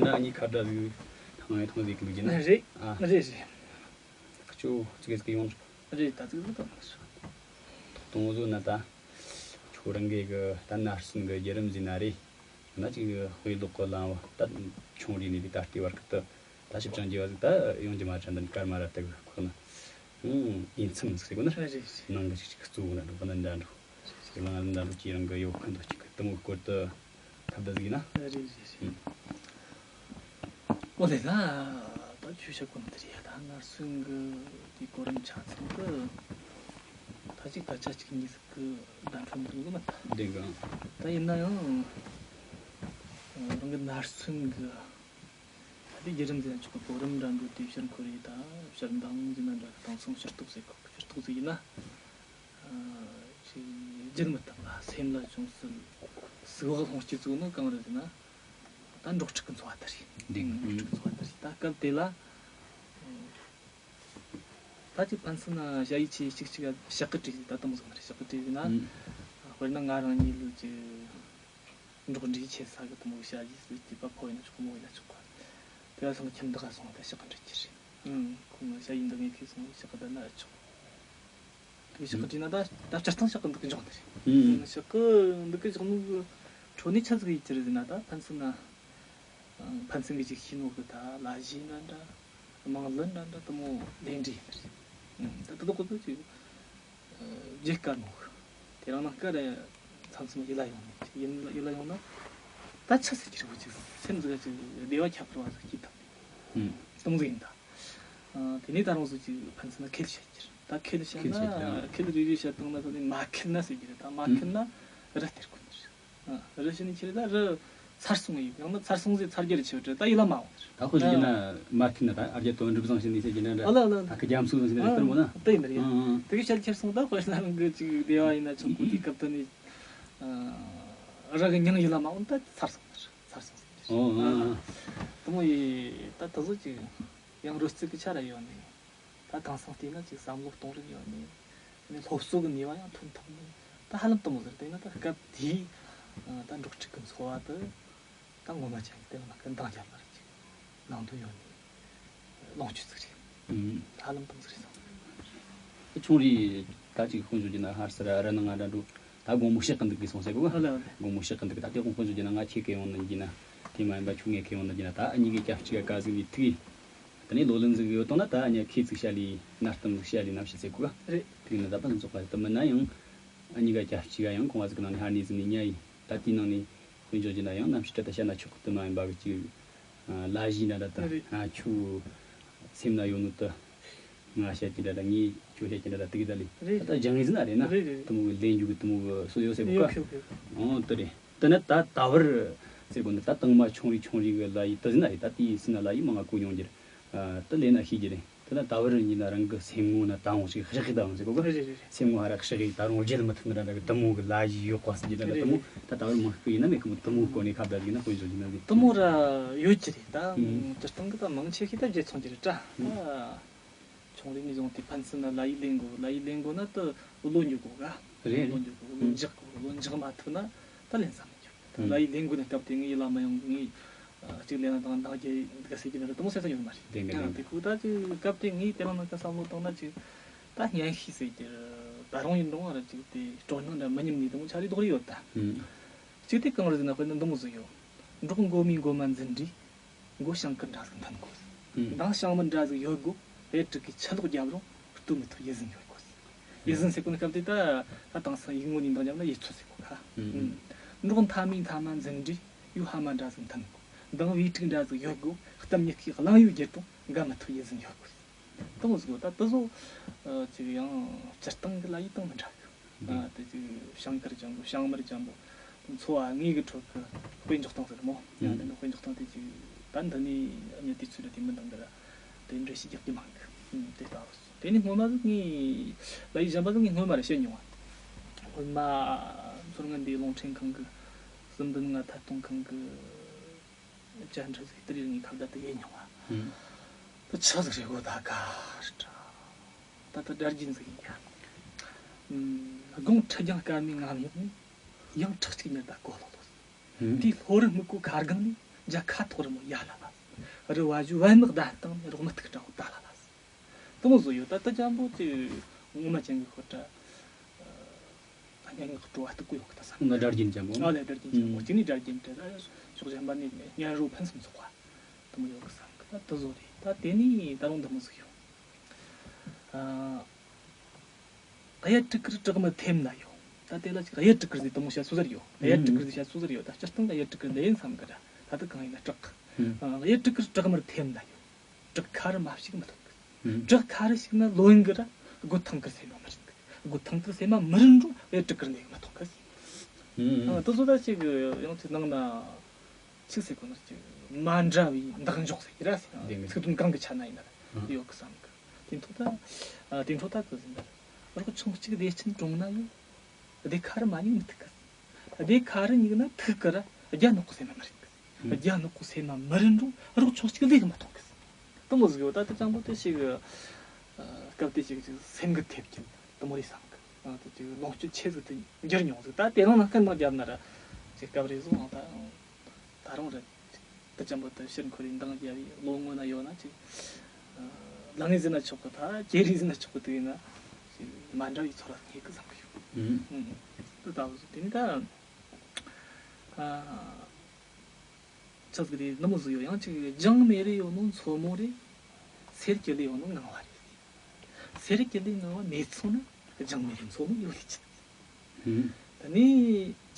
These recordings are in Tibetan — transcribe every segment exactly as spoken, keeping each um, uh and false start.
ན་ཨ་ནི་ཁ་བརྡ་ཟིག་ཐང་ཡ་ཐང་ཟིག་གི་ལུགས་ཀྱི་ན། རེད། ཨ། རེད་རེད། ཁྱོད་ཙི་གེ་ཙི་གེ་ཡོང་། རེད། ད་ཙི་གེ་ཙི་གེ་ཡོང་། ཐོག་དང་བཟོ་ན་ད། ཁྱོད་རང་གི་གི་ད་ནར་སོན་གི་བརྒྱུད་རིམ་ཟིན་ན་རེད། ན་ཅིག་དཔེ་ཀློག་གི་ལམ་བ་ད་ཆུང་རིགས་ནས་ད་ལྟའི་བར་གི་ད། ད་ཞིབ་ཅིང་རྒྱས་པ་ཟིག་ད་ཡོང་རྒྱུ་མ་རེད། འདི་ནི་སྐར་མ་ར་ཏི་གི་ཁོག་ན། ཨུམ། ཡིན་མཚམས་ཟིག་ཟེར་གོ་ན། རེད་རེད། ནང་གི་ཅིག་ཅིག་གཙོ་བོ་ན་འགྲོ་གི་ན་འདྲ་འགྲོ། ཅིག་ལང་འདྲ་འགྲོ་ཅིག་རང་གི་ཡོད་མཁན་དུ་ཅིག་གི་དུ་མོ་སྐོར་དུ་ཐབས་ད་ཟིག་ཡིན་ན། རེད་རེད་རེད། ཨོ་ལེ་ད། ད་ཆོས་བཤད་གོ་ནི་དེ་རེད་ཡ། ད་ནར་སོན་གི་དེ་གོ་རིམ་ཆ་ཚང་གི་ད་ཅིག་ད་ཆ་གཅིག་གཉིས་ཟིག་གི་བདམས་ཐོན་འདུག་གི་མ་ད། འདི་གི། ད་ཡིན་ན་ཡང་རང་གི་ནར་སོན་གི་ད་དེ་བརྒྱུད་རིམ་ཟེར་ན་ཆོག་གི་གོ་རིམ་འདྲ་འགྲོ་དུས་ཕྱིར་འཁོར་རེ་ད་ཕྱིར་འདང་ཟེར་ན་འདྲ་གི་དེང་སང་ཕྱིར་རྟོག་ཟེར་གོ་གི་ཕྱིར་རྟོག་ཟིག་ཡིན་ན། ཨ། ཅིག་བརྗེད་མི་ཐུབ་ལ་སེམས་ལ་བྱུང་སྲིད། ཟིག་བག་ལྷུང་སྐྱེ་ཚུགས་ནི་གང་རེད་ཟེར་ན། ད་འབྲོག་ཕྲུག་གི་འཚོ་བ་ལྟར་རེད། འདི་འབྲོག་ཕྲུག་གི་འཚོ་བ་ལྟར་རེད། ད་སྐབས་དེ་ལ། ད་ཅིག་ཕན་ཚུན་ན་ཞ་ཡི་ཆེ་གཅིག་གཅིག་ག་ཕྱག་གི་བྲིས་ཟིག་ད་དུང་ཟིག་ན་རེད། ཕྱག་གི་བྲིས་ཟིག་ན། ཨུམ། དཔེར་ན་ང་རང་ཉིད་ལ་ཅིག་འབྲོག་འདྲའི་ཆེ་ས་གི་དུ་མོ་བྱ་ཡིས་ལུས་ཀྱི་པ་ཕོ་ཡིན་ན་ཆོག་མོ་ཡིན་ན་ཆོག་ག་དེ་ལ་སང་ཁྱིམ་བདག་ག་སོང་དེ་ཕྱག་གི་འབྲི་རྒྱུ་རེད། ཁོང་ང་བྱ་ཡིས་འདི་ངས་ཁྱེད་སོང་ཕྱག་གི་བསྡད་ན་ཨེ་ཆོག་དེ་ཕྱག་གི་བྲིས་ན་ད་ད་སྤྱིར་བཏང་ཕྱག་གི་འདུག་གི་འཇོག་འདི་རེད། ཕྱག་གི་འདུག་གི་འཇོག་ནོ་གི་ཁྲོད་ནས་ཆ་ཟིག་ཡིད་ཀྱི་རེད་ཟེར་ན། ད་ཕན་ཚུན་ན་ཕན་ཚུན་གི་ཅིག་ཤེས་ནོ་གི་ད་ལ་གཞས་འདྲ་འདྲ་དམངས་གླུ་འདྲ་འདྲ་དུ་མོ་ལས་འདྲི་ཡིན་ནི་རེད། ད་དུ་དུ་གོ་དུ་ཅིག་རྒྱུ་དཀའ་མོ། དེ་རང་ནང་དཀའ་རེ་མཚམས་མཚམས་ཡིད་ལ་ཡོང་ནས་ཡིད་ལ་ཡིད་ལ་ཡོང་ན། ད་ཆི་ཟེར་གྱི་རེད་བོ་ཅིག་སེམས་ཟིག་ཅིག་བདེ་བ་ཁྱབ་པར་བ་ཟིག་སྐྱིད་ཐུབ་ནས། སྟོང་ཟིག་ཡིན་ད། དེ་ནས་ད་རུང་ཟིག་ཅིག་ཕན་ཚུན་ན་ཁེལ་བཤད་ཀྱི་རེད། ད་ཁེལ་བཤད་ན་ཁེལ་བཤད་ཀྱི་རེད། ཁེལ་རེ་རེ་བཤད་བཏང་ན་ད་ནི་མ་ཁེལ་ན་ཟེར་གྱི་རེད། ད་མ་ཁེལ་ན་རི་སྟེར་དགོས་ནི་རེད། རི་ཕྱི་ནས་ཁྱེར་ད་རི་ཚར་སོང་ཡིན། ཡང་ན་ཚར་སོང་ཟེར་ཚར་རྒྱུ་རེད་ཆེ་བ་ད་ཡིད་ལ་མ་འོང་། ད་དཔེ་ཞིག་ཡིན་ན་མ་ཁེལ་ན་ད་ཨ་རྒྱ་དོན་འགྲུབ་བཟང་ཞིག་ནས་ཟེར་གྱི་འདྲ་འདྲ། ཨ་ལ་ཨ་ལ་ཨ་ལ། ད་ཁི་རྒྱ་མཚོ་ཟིག་ནས་སྟོན་མོ་ན། ཨ་དེ་ཡིན་རེད། ཨ་ཨ། དེ་གི་ཤལ་ཁྱེར་སོང་ད་དཔེ་ན་རང་གི་ཅིག་བདེ་བ་ཡིན་ན་ཆོག་གོ་དེ་སྐབས་ད་ནས་རི་གི་མྱིང་ཡིད་ལ་མ་འོང་ད་ཚར་སོང་ཚར་སོང་ཟེར་གྱི། ཨོ་ཨ་ཨ། དེ་མོ་ཡི་ད་དེ་ཚོ་ཅིག་ཡང་རོལ་རྩེད་གི་ཆ་ར་ཡོད་ནས། ད་དེང་སང་བལྟས་ན་ཅིག་བསམ་བློ་གཏོང་རིན་ཡོད་ནས། ནས་སློབ་གསོ་གི་ནུས་པ་ཡང་ཐོན་ཐུབ་ནས། ད་ཧ་ལམ་དུ་མོ་ཟེར་བལྟས་ན་ད་སྐབས་དེའི་ད་འབྲོག་ཕྲུག་གི་འཚོ་བ་དེ་ད་ངོ་མ་ཅན་གྱི་དེ་ལ་སྐུ་འདང་རྒྱབ་ལ་རེ་ཅིག་ནང་དོན་ཡོད་ནས་ལོངས་སྤྱོད་ཅིག་རེད། ཨུམ། ད་ཧ་ལམ་དུ་མོ་ཟེར་བསམ། ཆུང་རིགས་ད་ཅིག་དཔེ་འཇོག་རྒྱུ་ན་ཧར་སི་ར་ར་ནང་ང་འདྲ་འགྲོ། ད་དགོང་མོ་ཕྱག་གི་འདུག་གི་སོང་ཟེར་གོ། ཨ་ལ་ཨ་ལ། དགོང་མོ་ཕྱག་གི་འདུག་གི་ད་དེ་དགོང་དཔེ་འཇོག་རྒྱུ་ན་ང་ཁྱེད་གི་ཡོང་ནི་ཡིན་ན། དེ་མ་ཡིན་པ་ཁྱོད་ངས་གི་ཡོང་ནི་ཡིན་ན་ད་ཨ་ཉི་གི་སྐྱབས་གཅིག་ག་ག་ཟིག་ལས་ཐུག་ཡིན། དེ་ནས་ལོ་ལོན་ཟིག་ཡོད་དང་ན་ད་ཨ་ཉི་ཁྱེད་ཅིག་བཤད་ལས་ནར་གཏམ་ཟིག་བཤད་ལས་ནམ་ཞིག་ཟེར་གོ་ག་རེད། དེ་ནི་ད་ཕན་ཚོགས་པ་དུ་མིན་ན་ཡང་ཨ་ཉི་ག་སྐྱབས་གཅིག་ག་ཡང་ཁོང་བ་ཟིག་གི་ནང་ནས་ཧ་ནི་ཟིག་ནས་ཉ་ཡིན། ད་དེའི་ནང་ནས་དཔེ་འཇོག་རྒྱུ་ན་ཡང་ནམ་ཞིག་བྲེལ་ད་བཤད་ན་ཆོག་གི་དུ་མ་ཡིན་པ་གི་ཅིག་ལ་གཞས་འདྲ་འདྲ་ད་རེད། ཁྱོད་སེམས་ན་ཡོད་ནོ་ད། ང་བཤད་ཀྱི་འདྲ་ད་ངས་ཁྱོད་བཤད་ཀྱི་འདྲ་ད་དེ་གི་ད་ལི། རེད། ད་ལྟ་སྦྱང་ངེས་ཟིན་ན་རེད་ན། རེད་རེད། དུ་མོ་གི་ལེན་རྒྱུ་གི་དུ་མོ་གི་སྲོལ་ཡོད་ཟེར་གོ་ཨོ་ཁེ་ཨོ་ཁེ་ཨོ་ཁེ། ཨོ་དེ་རེད། དེ་ནི་ད་ད་བར་ཟེར་གོ་འདི་ད་དང་མ་ཆུང་རིགས་ཆུང་རིགས་གི་ལ་ཡི་དེ་ཟིན་ན་རེད། ད་དེའི་སྲིད་ན་ལ་ཡི་མང་ང་གོ་མྱོང་རྒྱུ་རེད། ད་ལས་ན་ཤེས་རྒྱུ་རེད། དེ་ན་ད་བར་ཉིད་ན་རང་གི་སེམས་ངོ་ན་ད་འོང་ཞིག་ཧྲི་ཧྲི་ད་འོང་ཟེར་གོ་གི། རེད་རེད་རེད། སེམས་ངོ་ཧ་ར་ཧྲི་ཧྲི་ད་རུང་བརྗེད་མི་ཐུབ་ནི་ར་འདྲ་གི་དུ་མོ་གི་ལ་ཡི་ཡོད་གོ་ཟེར་རྒྱུ་འདྲ་ད་དུ་མོ་ད་ད་བར་མང་གི་ཡིན་ན་མེད་གི་མོ་དུ་མོ་གོ་ནས་ཁ་བརྡ་ཟིག་ན་དཔེ་འཇོག་རྒྱུ་ན་ཟིག་དུ་མོ་ར་ཡོད་ཀྱི་རེད། ད་སྤྱིར་བཏང་གི་ད་མང་ཆེ་ཤོས་ད་བརྗེད་སོང་གི་རེད་ད། ཆུང་རིགས་ནས་བཟུང་སྟེ་ཕན་ཚུན་ན་ལ་ཡི་ལེན་དགོས། ལ་ཡི་ལེན་དགོས་ན་ད་བློ་འཇུག་དགོས་ག་རེད། བློ་འཇུག་དགོས། བློ་འཇགས་དགོས། བློ་འཇགས་མ་ཐུབ་ན་ད་ལེན་ས་མི་འཇུག་ད་ལ་ཡི་ལེན་དགོས་ན་སྐབས་དེ་ངའི་ཡིད་ལ་མི་ཡོང་གི། ངས་གཅིག་ལེན་ན་དང་འདང་རྒྱག་འདུག་ཟེར་གྱི་ནི་རེད་དུ་མོ་ཟེར་ས་ཡོད་མ་རེད། ལྡན་གི་ལྡན་གི། དེ་ཁུག་ད་ཅིག་སྐབས་དེ་ངས་དེ་རང་ནང་ཁ་བསམ་བློ་བཏང་ན་ཅིག་ད་སྙན་ཤོས་ཟེར་གྱི་ད་རུང་ཡིན་རུང་ཨ་ར་ཅིག་དེ་སྤྲོ་སྣང་འདྲ་མི་ཉམས་ནས་དུ་མོ་ཆ་རེ་རྡོག་རེ་ཡོད་ད། ཅིག་དེ་གང་རེད་ཟེར་ན་དཔེར་ན་འདི་མོ་ཟིག་ཡོད། འབྲོག་མགོ་མའི་མགོ་མ་འཛིན་དུས། མགོ་ཞང་ཀུན་འདྲ་ཟིག་འཐེན་དགོས། མདང་ཞང་མི་འདྲ་ཟིག་ཡོད་དགོས། བེ་ཕྲུག་གིས་ཆུ་ལོག་བརྒྱབ་རུང་ལྟོས་མི་ཐུབ་ཡིད་འཛིན་ཡོད་དགོས། ཡིད་འཛིན་ཟེར་གོ་ནི་སྐབས་དེ་ད་ད་དེང་སང་ཡིག་ངོ་ནས་འདང་བརྒྱབ་ན་ཡིད་ཚོད་ཟེར་གོ་ཁ། འབྲོག་མཐའ་མའི་མཐའ་མ་འཛིན་དུས་ཡུལ་ཕ་མ་འདྲ་ཟིག་འཐེན་དགོས། མདང་བེ་ཕྲུག་འདྲ་ཟིག་ཡོད་དགོས། གཏམ་ཉིད་ཀྱིས་གླེང་ཡུལ་བརྒྱུད་དང་འགའ་མི་ཐུབ་ཡིད་འཛིན་ཡོད་དགོས། དེ་མོ་ཟིག་ད་དེ་ཚོ་ཅིག་ཡང་སྤྱིར་བཏང་གི་ལ་ཡི་དང་མི་འདྲ་གི། ཨ་དེ་ཅིག་ཞང་ཁར་ཅན་པོ་ཞང་མར་ཅན་པོ་འཚོ་བ་དངོས་ཀྱི་ཁྲོད་ཀྱི་དཔེ་འཇོག་སྟངས་ཟེར་མོ། ཡང་དེ་ནི་དཔེ་འཇོག་སྟངས་དེ་ཅིག་ད་འདི་ནས་ཨ་མྱི་དུས་ཚོད་ལ་དེ་མི་འདང་གི་ར་དེ་འགྲེལ་བཤད་རྒྱག་གི་མང་གི། དེ་ལྟ་བུ་དེ་ནི་སྔོན་མ་ཟིག་ངས་ལ་ཡི་གཞན་པ་ཟིག་ངས་སྔོན་མ་ར་བཤད་མྱོང་བ། སྔོན་མ་མཚོ་སྔོན་འདིའི་རླུང་འཕྲིན་ཁང་གི་གསུམ་བདུན་ལྔ་ཐད་གཏོང་ཁང་གི་བཅར་འདྲི་ཟིག་དེ་རིང་ངས་ཁ་བརྡ་དེ་ཡེ་མྱོང་བ། ད་ཆི་ཟིག་རེད་གོ་ད་ག་རེད་ད། ད་ད་དགྲ་རྒྱུན་ཟིག་ཡིན་ཡ། དགོང་ཁྲི་རྒྱང་སྐར་མའི་ངམ་ཡག་ནས་ཡང་ཁྲག་གཅིག་མེར་ད་གོ་ལོག་ལོག་དེའི་ལྷོ་རི་སྨུག་པོ་ཁ་སྒང་ནས་ རྒྱ་ཁ་ཐོག་རི་མོ་ཡ་ལ་ལ། རི་བ་ཞུ་བན་མག་ད་སྟེང་ནས་རོག་མི་ཐུག་དྲ་བོ་ད་ལ་ལ། དེ་མོ་བཟོ་ཡོད། ད་ལྟ་ཅང་པོ་ཅིག་ངོ་མ་ཅན་གི་ཤོད་དྲ། ད་སྙན་ངག་སྤྲོ་བ་སྟུག་གུ་ཡོད་གི་ད་བསམ། ང་སྒྲ་རྒྱན་ཅན་པོ། ཨ་ལས་སྒྲ་རྒྱན་ཅན་པོ། ཨུམ། གཅིག་ནས་སྒྲ་རྒྱན་དྲ་ད་ཕྱོགས་གཞན་པ་ནས་སྙན་རོ་ཕུན་སུམ་ཚོགས་པ་དེ་མོ་ཡོད་གི་བསམ་གི། ད་དེ་བཟོ་རེད། ད་དེ་ནས་ད་རུང་འདི་མོ་ཟིག་ཡོད། ཨ། གཡུ་དྲུག་དཀར་བྲག་མི་ཐེམ་ན་ཡོད། ད་དེ་ལ་ཅིག་གཡུ་དྲུག་དཀར་ཟིག་དེ་མོ་བཤད་སྲོལ་ཟིག་ཡོད། གཡུ་དྲུག་དཀར་ཟིག་བཤད་སྲོལ་ཟིག་ཡོད། ད་སྤྱིར་བཏང་གཡུ་དྲུག་དཀར་འདི་ཡིན་བསམ་གི་ར། ད་དེ་གང་ཡིན་ན་བྲག་གཡུ་དྲུག་དཀར་བྲག་མི་ཐེམ་ན་ཡོད། བྲག་ཁ་རི་མ་ཞིག་མི་ཐོན་གི། བྲག་ཁ་རི་ཞིག་ན་ལོ་ཡིན་གི་ར། སྒོ་ཐང་དཀར་སེ་མ་མི་རིན་གི། སྒོ་ཐང་དཀར་སེ་མ་མི་རིན་འགྲོ་གཡུ་དྲུག་དཀར་འདི་མི་ཐོན་གི། ཨ། དེ་ཚོ་ད་ཅིག་ཡང་ཅིག་ནང་ན་ཆི་ཟེར་གོ་ནི་ཅིག་མ་འདྲ་བའི་འདེགས་འཇོག་ཟེར་གི་ར། ཟེར་ན་ཚིག་དོན་གང་གི་ཆ་ན་ཡིན་ན་ཡོད་གི་བསམ་གི། དེ་འཕྲོ་ད། ཨ། དེ་འཕྲོ་ད་གི་ཟིན་ད། རོགས་ཆུང་གཅིག་བདེ་ཆེན་གྲོང་ན་ཡོད། བདེ་ཁ་རི་མ་ཉིག་མི་ཐུག་གི། བདེ་ཁ་རི་ཉིག་ན་ཐུག་གི་ར། རྒྱ་ནག་གི་སེ་མ་མི་རིན་གི། རྒྱ་ནག་གི་སེ་མ་མི་རིན་འགྲོ་རོགས་ཆུང་གཅིག་ལས་མི་ཐོང་གི། དེ་མོ་ཟིག་ཡོད། ད་དེ་ཅང་པོ་དེ་ཞིག་སྐབས་དེ་ཞིག་ཅིག་སེམས་འགུལ་ཐེབས་ཀྱིན་དེ་མོ་རེད་བསམ་གི། ཨ། དེ་ཅིག་ལོངས་སྤྱོད་ཆེ་ཟིག་ཏུ་འགྱུར་མྱོང་ཟིག། ད་དེ་རིང་ནང་སྐད་ནང་བརྒྱབ་ན་ར་ཅིག་སྐབས་རེ་བཟུང་ད་ད་རུང་ར་ད་ཅང་པོ་ད་ཕྱིར་འཁོར་རེ་འདང་རྒྱབ་ཡི་ལོ་སྔོན་ན་ཡོད་ན་ཅིག་ལང་ངེ་ཟིན་ན་ཆོག་གི། ད་ཀེ་རི་ཟིན་ན་ཆོག་གི། དེ་ཡིན་ན་ཅིག་མ་འདྲ་བའི་ཚོར་བ་རྙེད་གི་བསམ་གི་ཡོད། ཨུ། ད་ད་བཟོ་དེ་ནི་ད། ཨ། ཆི་ཟིག་རེད། ནི་མོ་ཟིག་ཡོད། ཡང་ཅིག་ལྗང་མེ་རེ་ཡོད་ནོ་མཚོ་མོ་རེད། སེར་གྱི་ལེ་ཡོད་ནོ་ངང་བ་རེད། སེར་གྱི་ལེ་ངང་བ་མེད་སོང་ན་ལྗང་མེ་རེ་མཚོ་མོ་ཡོད་ལེ་ཆི། ཨུ། ད་ནི་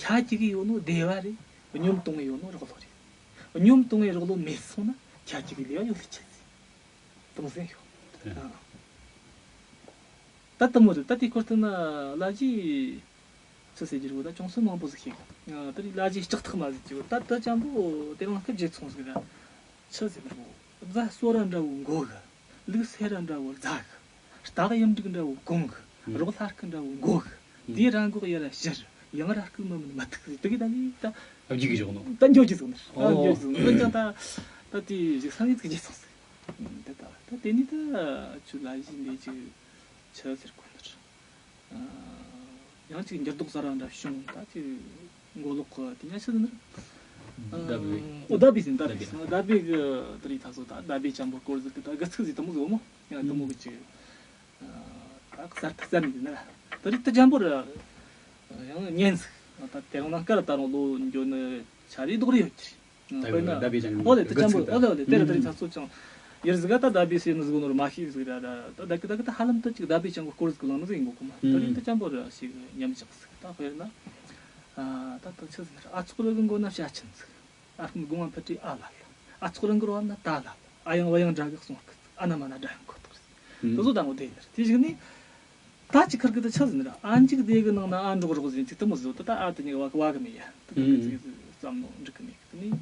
ཁྱ་གཅིག་གི་ཡོད་ནོ་སྡེ་བ་རེད། སྙོམས་གཏོང་གི་ཡོད་ནོ་རོགས་ལོ་རེད། སྙོམས་གཏོང་གི་རོགས་ལོ་མེད་སོང་ན་ཁྱ་གཅིག་གི་ལེ་བ་ཡོད་ལེ་ཆི་ཟིག། དེ་མོ་ཟིག་ཡོད། ཨུ། ཨ། ད་དེ་མོ་རེད། ད་དེའི་སྐོར་དུ་ན་ལ་ཞིག་ཆི་ཟེར་རྒྱུ་རེད། ད་ཅུང་ཟད་མང་པོ་ཟིག་ཤེས་གི། ཨ། དེ་རིགས་ལ་ཞིག་ལྕགས་ཐག་མ་ཟིག་ཅིག་ཡོད། ད་ད་ཅང་པོ་དེ་རིང་སྐད་བརྗེད་སོང་ཟིག་ར། ཆི་ཟེར་རོ། རྫ་སོ་ར་འདྲ་བོ་མགོ་གི། ལུག་སེ་ར་འདྲ་བོ་རྫ་གི། སྟག་གཡུ་འབྲུག་འདྲ་བོ་གོང་གི། རོགས་ལྷ་སྐུ་འདྲ་བོ་མགོ་གི། དེའི་ར་མགོ་གཡུ་ར་ཕྱིར། ཡང་ར་སྐུ་མི་མིན་མི་ཐུག་ཟིག། དེ་གི་ད་ནི་ད་བརྗེད་གི་བཞག་ནོ། ད་འགྱོ་རྒྱུ་ཟིག་ནི། ཨོ། འགྱོ་རྒྱུ་ཟིག་ནི། འོན་ཀྱང་ད་ད་དེ་ཞིག་ས་ངེས་ཟིག་བརྗེད་སོང་ཟིག། ད་ད་ད་དེ་ནི་ད་ཆུ་ལ་བཞིན་འདི་ཅིག་ཆི་ཟེར་གོ་ནི། ཡང་ཅིག་འགྱུར་ལྡོག་གསར་བ་འདྲ་བྱུང་། ད་ཅིག་མགོ་ལོག་གི་དེ་ཉག་ཆི་ཟེར་ནི། ལྡབ་བེ། ཨོ། ལྡབ་བེ་ཟེར། ལྡབ་བེ། ལྡབ་བེ་གི་དེ་རིགས་ད་སོ་ད་ལྡབ་བེ་ཅང་པོ་སྐོར་ཟིག་གི་ད་དགུ་ཚིགས་ཟིག་དེ་མོ་ཟིག་ཡོད་མོ། ཡང་དེ་མོ་གི་ཅིག་ད་གསར་དུ་བརྩམས་ནི་ཟིག་ན། དེ་རིགས་ད་ཅང་པོ་ར་ཡང་ཉན་ཟིག། ད་དེ་རིང་ནངས་ཀ་ར་ད་རུང་ལོ་འགྱོ་ནི་ཆ་རེ་ལྡོག་རེ་ཡོད་ཀྱི་རེད། དཔེར་ན། ལྡབ་བེ་ཅང་ཨོ་ལེ། དེ་ཅང་པོ། ཨོ་ལེ། ཨོ་ལེ། དེ་ར་དེ་རིང་ཆ་ཚོ་ཅང་ཡུལ་ཟིག་ག་ད་ལྡབ་བེ་ཟེར་ནི་ཟིག་ནོར་མ་ཤེས་ཟིག་ར། ད་ད་གི་ད་གི་ད་ཧ་ལམ་ད་ཅིག་ལྡབ་བེ་ཅང་གི་སྐོར་ཟིག་གི་ལང་ནི་ཟིག་ཡིན་གོ་གོ་མ། དེ་རིང་ད་ཅང་པོ་ར་ཞིག་ཉམས་ཆག་ཟིག། ད་དཔེར་ན། ཨ། ད་ད་ཆི་ཟིག་ཨ་ཚོགས་རི་གི་མགོ་ན་བྱ་ཆེན་ཟིག། ཨ་ཁུ་དགུང་བ་ཕུ་ཏྲི་ཨ་ལ་ལ། ཨ་ཚོགས་རི་གི་རོ་བ་ན་ད་ལ་ལ། ཨ་ཡང་བ་ཡང་འདྲ་གི་གསུང་སྐད། ཨ་ན་མ་ན་འདྲ་ཡང་ཁོ་ཐག་རེད། དེ་ཚོ་ད་ངོ་དེ་ཡིན་ནི་རེད། དེ་ཞིག་ནི། ད་ཅི་ཁར་གི་ད་ཆི་ཟིན་ར། ཨ་མཇུག་སྡེ་གི་ནང་ན་ཨ་འགྲོགས་རོགས་ཟིན་ཅིག་དེ་མོ་ཟིག། ད་ད་ཨ་དེ་ཉིད་བ་གི་བ་གི་མེད་ཡ། དེ་གི་ཅིག་བསམ་མནོ་འགྲིག་གི་མེད་གི། དེ་ནི།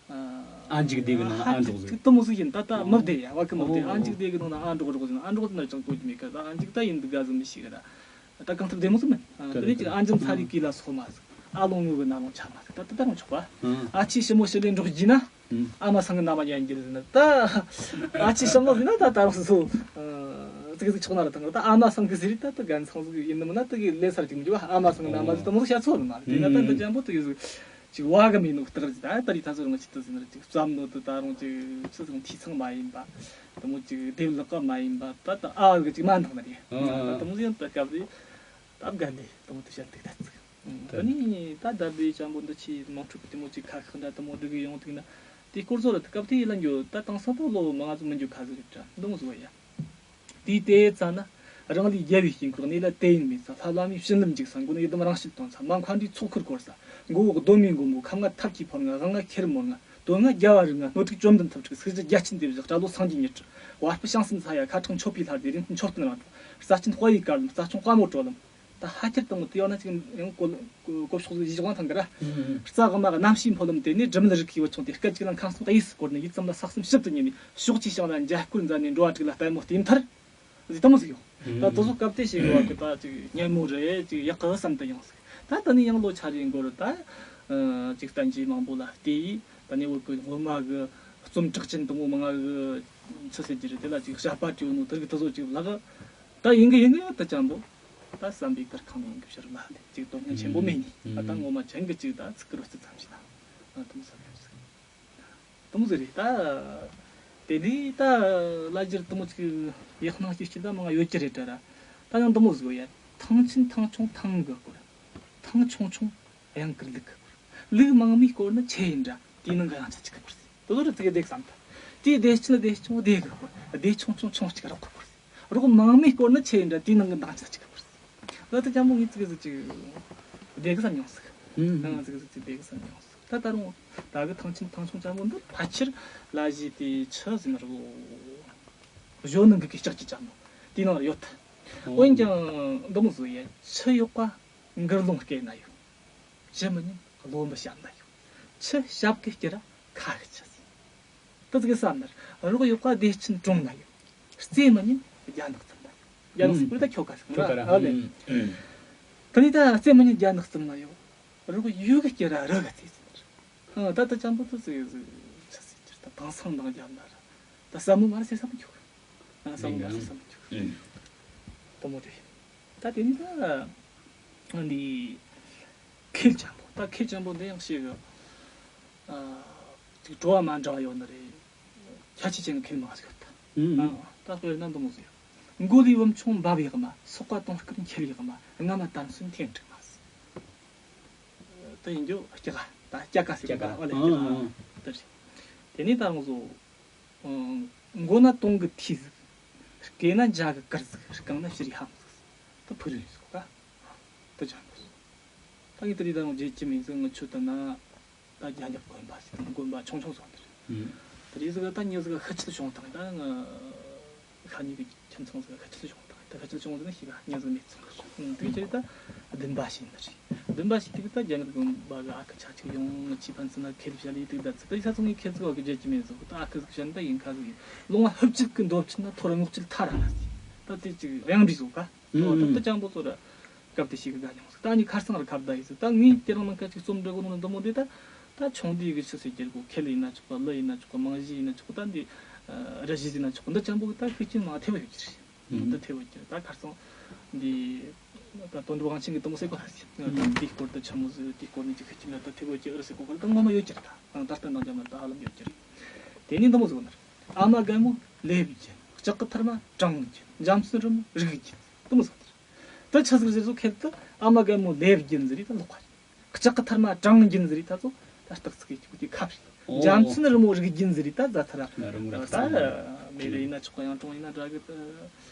ཨ་མཇུག་སྡེ་གི་ནང་ན་ཨ་འགྲོགས་ཟིན། དེ་མོ་ཟིག་ཡིན། ད་ད་མི་བདེ་ཡ། བ་གི་མི་བདེ། ཨ་མཇུག་སྡེ་གི་ནང་ན་ཨ་འགྲོགས་རོགས་ཟིན། ཨ་འགྲོགས་ཟིན་ན་ཅང་ལྟོས་ཀྱི་མེད་གི། ད་ཨ་མཇུག་ད་ཡིན་འདི་ག་ཟིན་མི་ཤེས་གི་ར། ད་གང་ཐུབ་བདེ་མོ་ཟིག་མིན། དེ་ནི་ཅིག་ཨ་འཇམ་ཚ་རིག་གི་ལ་སོགས་མ་ཟིག། ཨ་ལོ་ངོ་གི་ན་ལོང་ཆ་མ་ཟིག། ད་ད་ད་རུང་ཆོག་པ། ཨ་ཆེ་ཞི་མོ་ཞི་ལས་འགྲོགས་རྒྱུ་ན། ཨ་མ་སང་གི་མནའ་མ་ཉན་རྒྱུ་ཟེར་ན་ད། ཨ་ཆེ་ཞི་མོ་ཟེར་ན་ད་ད་རུང་སོ། ཙིག་ཙིག་ཆོག་ན་ར་ཐང་གི། ད་ཨ་མ་སང་གི་ཟེར་ད་ད་རྒན་ཚང་ཟིག་ཡིན་ནི་མིན་ན་ད་གི་ལས་སར་ཅིག་མི་འཇུག་པ། ཨ་མ་སང་གི་མནའ་མ་ཟེར་ད་མོ་ཟིག་བཤད་ཚོད་མ་རེད། དེ་ན་ད་ད་ཅང་པོ་ད་གི་ཟིག་ཅིག་བ་གི་མེད་ནོ་སྟག་རེད། ད་ད་རི་ད་ཚོ་རང་ཅིག་ད་ཟེར་ན་ཅིག་བསམ་མནོ་ད་ད་རུང་ཅིག་ཆི་ཟིག་འཐུས་ཚང་མ་ཡིན་པ། དེ་མོ་ཅིག་སྡེབ་ལག་ག་མ་ཡིན་པ། ད་ད་ཨ་གི་ཅིག་མ་འདང་ན་རེད། ད་དེ་མོ་ཟིག་ཡང་ད་སྐབས་རེད། ད་དགའ་འདི་དེ་མོ་དེ་བཤད་འདུག་ད་ཚིག། ད་ནི་ད་ལྡབ་བེ་ཅང་པོ་འདི་ཆི་དམངས་ཁྲོད་ཀྱི་དེ་མོ་ཅིག་ཁ་ཤགས་འདྲ་དེ་མོ་སྒྲིག་གི་ཡོང་འདུག་ན། དེ་སྐོར་ཚོ་ལ་སྐབས་དེ་ཡིད་ལ་འགྱོ། ད་དེང་སང་ད་ལོ་མང་ང་ཚོ་མི་འགྱོ་ཁ་ཟིག་རེད་དྲ། འདི་མོ་ཟིག་བ་ཡ། དེའི་དེ་ཙ་ན། རང་ལུས་རྒྱལ་བའི་དཀྱིལ་འཁོར་གནས་ལ་དེ་ཡིན་མེད་ས། ལྷ་བླ་མའི་བྱིན་རླབས་འཇིགས་སུ་མགོ་ནས་ཡི་དམ་རང་བཞིན་སྟོན་ས། མ་མཁའ་འགྲོའི་ཚོགས་འཁོར་བསྐོར་ས། མགོ་བོ་གདོད་མའི་མགོན་པོ། ཁ་ལྔ་ཐབས་མཁས་ཕོ་ལྔ། དབང་ལྔ་ཁྱེར་མོ་ལྔ། དོན་ལྔ་རྒྱལ་བ་རིགས་ལྔ། སྣོད་དྲུག་བཅོམ་ལྡན་ཐབས་དྲུག། སྲིད་ཞི་རྒྱ་ཆེན་སྡེ་བཞི། སྐྲ་ལོ་སངས་རྒྱས་ཉི་ཁྲི། བ་སྤུ་བྱང་སེམས་ས་ཡ། ཁ་ཁྲག་མཆོད་པའི་ལྷ་སྡེ། རིན་ཆེན་མཆོད་རྟེན་རང་གྲོང་། རྩ་ཆེན་དཔལ་བེའུ་དཀར་ལམ། རྩ་ཆུང་དཔའ་མོ་གྲོ་ལམ། ད་ཕལ་ཆེར་དང་དེ་ཡང་ན་ཅིག་ཡང་གོ་གོ་ཕྱོགས་ཡིད་དབང་ཐང་གི་ར། རྩ་དབུ་མ་གི་རྣམ་བཤད་འཕོ་ལམ་དེ་ནས་སྒྲུབ་མེད་རིགས་ཀྱི་བུ་ཆུང་དེ་སྐད་ཅིག་ལ་ཁམས་གསུམ་གཡས་སུ་བསྐོར་ནས་ཡིད་ཙམ་ལ་ས་གསུམ་ཞིབ་ཏུ་ཉིལ་ནས། ཕྱོགས་ཀྱི་ཞིང་ལ་འཇའ་སྐུར་མཛད་ནས། འགྲོ་བ་དྲུག་ལ་ལྟད་མོ་སྟེར་མཐར། ཟིག་དེ་མོ་ཟིག་ཡོང་། ད་དེ་ཚོ་སྐབས་དེ་ཞིག་ཡོད་གི། ད་ཅིག་སྙན་མོ་རེད། ཅིག་ཡག་གི་བསམ་དུ་ཡོང་ཟིག། ད་དེ་ནས་ཡང་ལོ་ཆ་རེ་འགོར། ད་ཅིག་བསྟན་བཅོས་མང་པོ་ལ་བལྟས། ད་ནས་བོད་ཀྱི་སྔོན་མ་གི་རྩོམ་གྲགས་ཅན་དང་པོ་མང་ང་གི་ཆི་ཟེར་རྒྱུ་རེད། དེ་ལ་ཅིག་དཔྱད་པ་བྲིས་ནོ་དེ་གི་དེ་ཚོ་ཅིག་ལག། ད་ཡིན་གི་ཡིན་གི་ད་ཅང་པོ། ད་བསམ་པའི་གར་ཁང་ནས་ཡིན་གི་ཕྱིར་ལ་ལས་ཅིག་དོན་སྙིང་ཆེན་པོ་མེད་ནི། ད་ད་ངོ་མ་ཅན་གི་ཅིག་ད་ཚིག་གི་རོ་རྩི་ཙམ་ཞིག་ན། ཨ་དེ་མོ་བསམ་ཡོད་ཟིག། དེ་མོ་ཟིག་རེད་ད། དེ་ནས་ད་ལ་རྒྱུར་དེ་མོ་ཅིག་ཡག་སྣང་སྐྱེ་སྐྱེ་ད་མང་ཡོད་ཀྱི་རེད་ད་ར། ད་ཡང་དེ་མོ་ཟིག་ཡོད་ཡ། ཐང་ཆེན་ཐང་ཆུང་ཐང་གི་སྐོར། ཐང་ཆུང་ཆུང་གཡང་དཀར་ལུག་གི་སྐོར། ལུག་མང་མོའི་སྐོར་ནི་ཆུ་ཡིན་འདྲ། དེའི་ནང་གི་གཡང་ཆ་གཅིག་གི་སྐོར། དེ་ལོ་རུ་ཙི་གེ་བསྡད་བསམ་ད། དེའི་སྡེ་ཆེན་སྡེ་ཆུང་སྡེ་གི་སྐོར། སྡེ་ཆུང་ཆུང་ཆུང་གཅིག་རོགས་གི་སྐོར། རོགས་མང་མོའི་སྐོར་ནི་ཆུ་ཡིན་འདྲ། དེའི་ནང་གི་འདང་ཆ་གཅིག་གི་སྐོར། ད་ལྟ་ཅང་མོ་ངས་ཙི་གེ་ཟིག་ཅིག་བསྡད་གི་བསམ་མྱོང་ཟིག་ཨང་། ཙི་གེ་ཟིག་ཅིག་བསྡད་གི་བསམ་མྱོང་ཟིག་ད་ད་རུང་ད་གི་ཐང་ཆེན་ཐང་ཆུང་ཅང་མོ་འདི་ཕལ་ཆེར་ལ་གཞི་དེ་ཆུ་ཟིན་རུ་གཞོན་ནུ་གི་ལྕགས་ཀྱི་ཅང་མོ་དེའི་ནང་ཡོད། འོན་ཀྱང་འདི་མོ་ཟིག་ཡ། ཆུ་ཡོད་པ་མགུར་གླིང་སྐེད་ན་ཡོད། ཆུ་མི་ཉན་གློ་འབུ་ཞབས་ན་ཡོད། ཆུ་ཞབས་ཀྱི་སྐེད་ར་ཁ་གི་ཆུ་ཟིན། ད་ཙི་གེ་བསམ་ན་རོགས་ཡོད་པ་བདེ་ཆེན་གྲོང་ན་ཡོད། རྩེ་མི་ཉན་རྒྱ་ནག་ཙམ་ན་ཡོད། རྒྱ་ནག་ཟིག་པུ་ད་ཁྱོ་ག་ཟིག་ཁྱོ་ག་ར་ཨ་ལེ། ཨང་། དེ་ནས་ད་རྩེ་མི་ཉན་རྒྱ་ནག་ཙམ་ན་ཡོད། རོགས་ཡུལ་གི་སྐེད་ར་རི་གི་རྩེ་ཟིན། ཨ། ད་ལྟ་ཅང་པོ་ཏོ་ཟིག་ཟིག་ཆ་ཟིག་ཅིག་ད་དེང་སང་འདང་རྒྱབ་ན་ར། ད་ཟབ་མོ་མ་རེད་ཟེར་ས་མི་འཁྱོག་ཨ། ཟབ་མོ་མ་རེད་ཟེར་ས་མི་འཁྱོག་ཨང་། དེ་མོ་རེད། ད་དེ་ནས་ད་འདི་ཁེལ་ཅང་པོ། ད་ཁེལ་ཅང་པོ་འདི་ཡང་ཞིག་ཨ། ཅིག་བྲོ་བ་མ་འདྲ་བ་ཡོད་ནི་རེད། ཁྱད་ཆོས་ཅན་གྱི་ཁེལ་མང་ཟིག་ཡོད་ད། ཨང་། ཨ། ད་དཔེར་ན་འདི་མོ་ཟིག་ཡོད། མགོ་ལུས་བུམ་ཆུང་འབབ་ཡག་མ། སོག་པ་དུང་སྐུད་འཁྱིལ་ཡག་མ། རྔ་མ་དར་སོན་འཐེན་འགྲིག་མ་ཟིག་དེ་ཡིན་རྒྱུ་སྐྱ་ཀ་ད་སྐྱ་ཀ་ཟེར་གི་ད། ཨ་ལེ། སྐྱ་ཀ་ཨང་། དེ་རེད། དེ་ནས་ད་རུང་བཟོ། ཨང་། མགོ་ན་དུང་གི་ཐིག་ཟིག་སྐེ་ན་འཇའ་གི་གུར་ཟིག་རྐང་ན་ཕྱིར་ཧམ་ཟིག་ད་ཕུ་རུ་ཟིག་ག་ད་ཅང་གི་ད་ངས་དེ་རིགས་ད་རུང་བརྗེད་ཀྱི་མིན་ཟིག་ངི་ཆུ་དུ་ན། ད་རྒྱ་འཇབ་དགོན་པ་ཟིག་དང་དགོན་པ་ཆུང་ཆུང་སོང་དེར། ཨང་། དེ་རིགས་ཟིག་ད་ཉི་ཟིག་ཤི་ཆད་བྱུང་དང་ད་ང་། ཤ་ཉེ་གི་ཁྱིམ་ཚང་ཟིག་ཤི་ཆད་བྱུང་དང་ད་ཤི་ཆད་བྱུང་ཟིག་ན་ཤི་ག་ཉི་ཟིག་མེད་ཚང་ཟིག་དེ་ཕྱིར་ད་བདུན་པ་ཤི་ནི་རེད། བདུན་པ་ཤི་དུས་ད་རྒྱ་ངར་དགོན་པ་གི་ཨ་ཁུ་ཆ་ཆིག་ཡོང་ངི་ཆི་ཕན་ཚུན་ན་ཁེལ་བྱ་ལས་དུས་ད་ཚི་ད་ཡི་ས་ཚོང་ངི་ཁེལ་ཚིག་བ་གི་བརྗེད་ཀྱི་མེད་ཟིག་ད་ཨ་ཁུ་ཟིག་བྱས་ན་ད་ཡིན་ཁ་ཟིག་ཡིན་ལུང་བ་ཧུབ་ཅིག་གི་འདོབ་ཆུ་ན་ཐོ་ར་ངོག་ཅིག་ཐ་ར་ན་ཟིག་ད་དེ་ཅིག་རེང་འདྲི་ཟིག་ག་ཨང་། ད་ད་ཅང་པོ་ཚོ་ར། སྐབས་དེ་ཞིག་གི་དགའ་མྱོང་ཟིག་ད་ནི་ཁར་སང་ར་ཁ་བརྡ་ཡིན་ཟིག་ད་ངས་དེ་རིང་ནང་ཁ་ཅིག་རྩོམ་འབྲི་གོ་ནོ་འདི་མོ་འདི་ད། ད་ཆུང་དུས་གི་ཆི་ཟེར་རྒྱུ་རེད་གོ་ཁེལ་ཡིན་ན་ཆོག་གི་ལི་ཡིན་ན་ཆོག་གི་མང་གཞི་ཡིན་ན་ཆོག་གི་ད་འདི། ར་གཞི་ཡིན་ན་ཆོག་གི་འདི་ཅང་པོ་གི་ད་ཤུགས་རྐྱེན་མང་ཐེབས་ཡོད་ཀྱི་རེད། འདི་ཐེབས་ཡོད་ཀྱི་རེད་ད་ཁར་སང་། འདི། ད་དོན་གྲུབ་དབང་ཆེན་གི་དེ་མོ་ཟེར་གོ་ཧ་ཟིག་ད་འདིའི་སྐོར་དུ་ཆི་མོ་ཟིག་དེའི་སྐོར་ནས་ཅིག་ཤུགས་རྐྱེན་ད་ཐེབས་ཡོད་ཀྱི་ཨེ་རེད་ཟེར་གོ་གི་ད་ངོ་མ་ཡོད་ཀྱི་རེད་ད་ད་ལྟ་འདང་རྒྱབ་ན་ད་ཧ་ལམ་ཡོད་ཀྱི་རེད། དེ་ནས་འདི་མོ་ཟིག་ནི། ཨ་མ་རྒན་མོ་ལེབ་རྒྱན། ལྕགས་ཀྱི་ཐུར་མ་གྲང་རྒྱན། འཇམ་སོན་རི་མོ་རིག་རྒྱན། དེ་མོ་ཟིག་ནི། དེ་ཆི་ཟིག་ཟེར་ཟོ་ཁེལ་དུ་ཨ་མ་རྒན་མོ་ལེབ་རྒྱན་ཟེར་རེད་ད་ལོག་པ་རེད། ལྕགས་ཀྱི་ཐུར་མ་གྲང་རྒྱན་ཟེར་རེད་ད་ཚོ་ད་སྟག་ཚིག་གི་ཁྱུག་གི་ཁབ་རེད། འོ། འཇམ་སོན་རི་མོ་རིག་རྒྱན་ཟེར་རེད་ད་ཛ་ཐ་ར། རི་མོ་རིག་ད་རྒྱན། མེ་རི་ཡིན་ན་ཆོག་གི་གཡང་གྲོང་ཡིན་ན་འདྲ་གི་ད།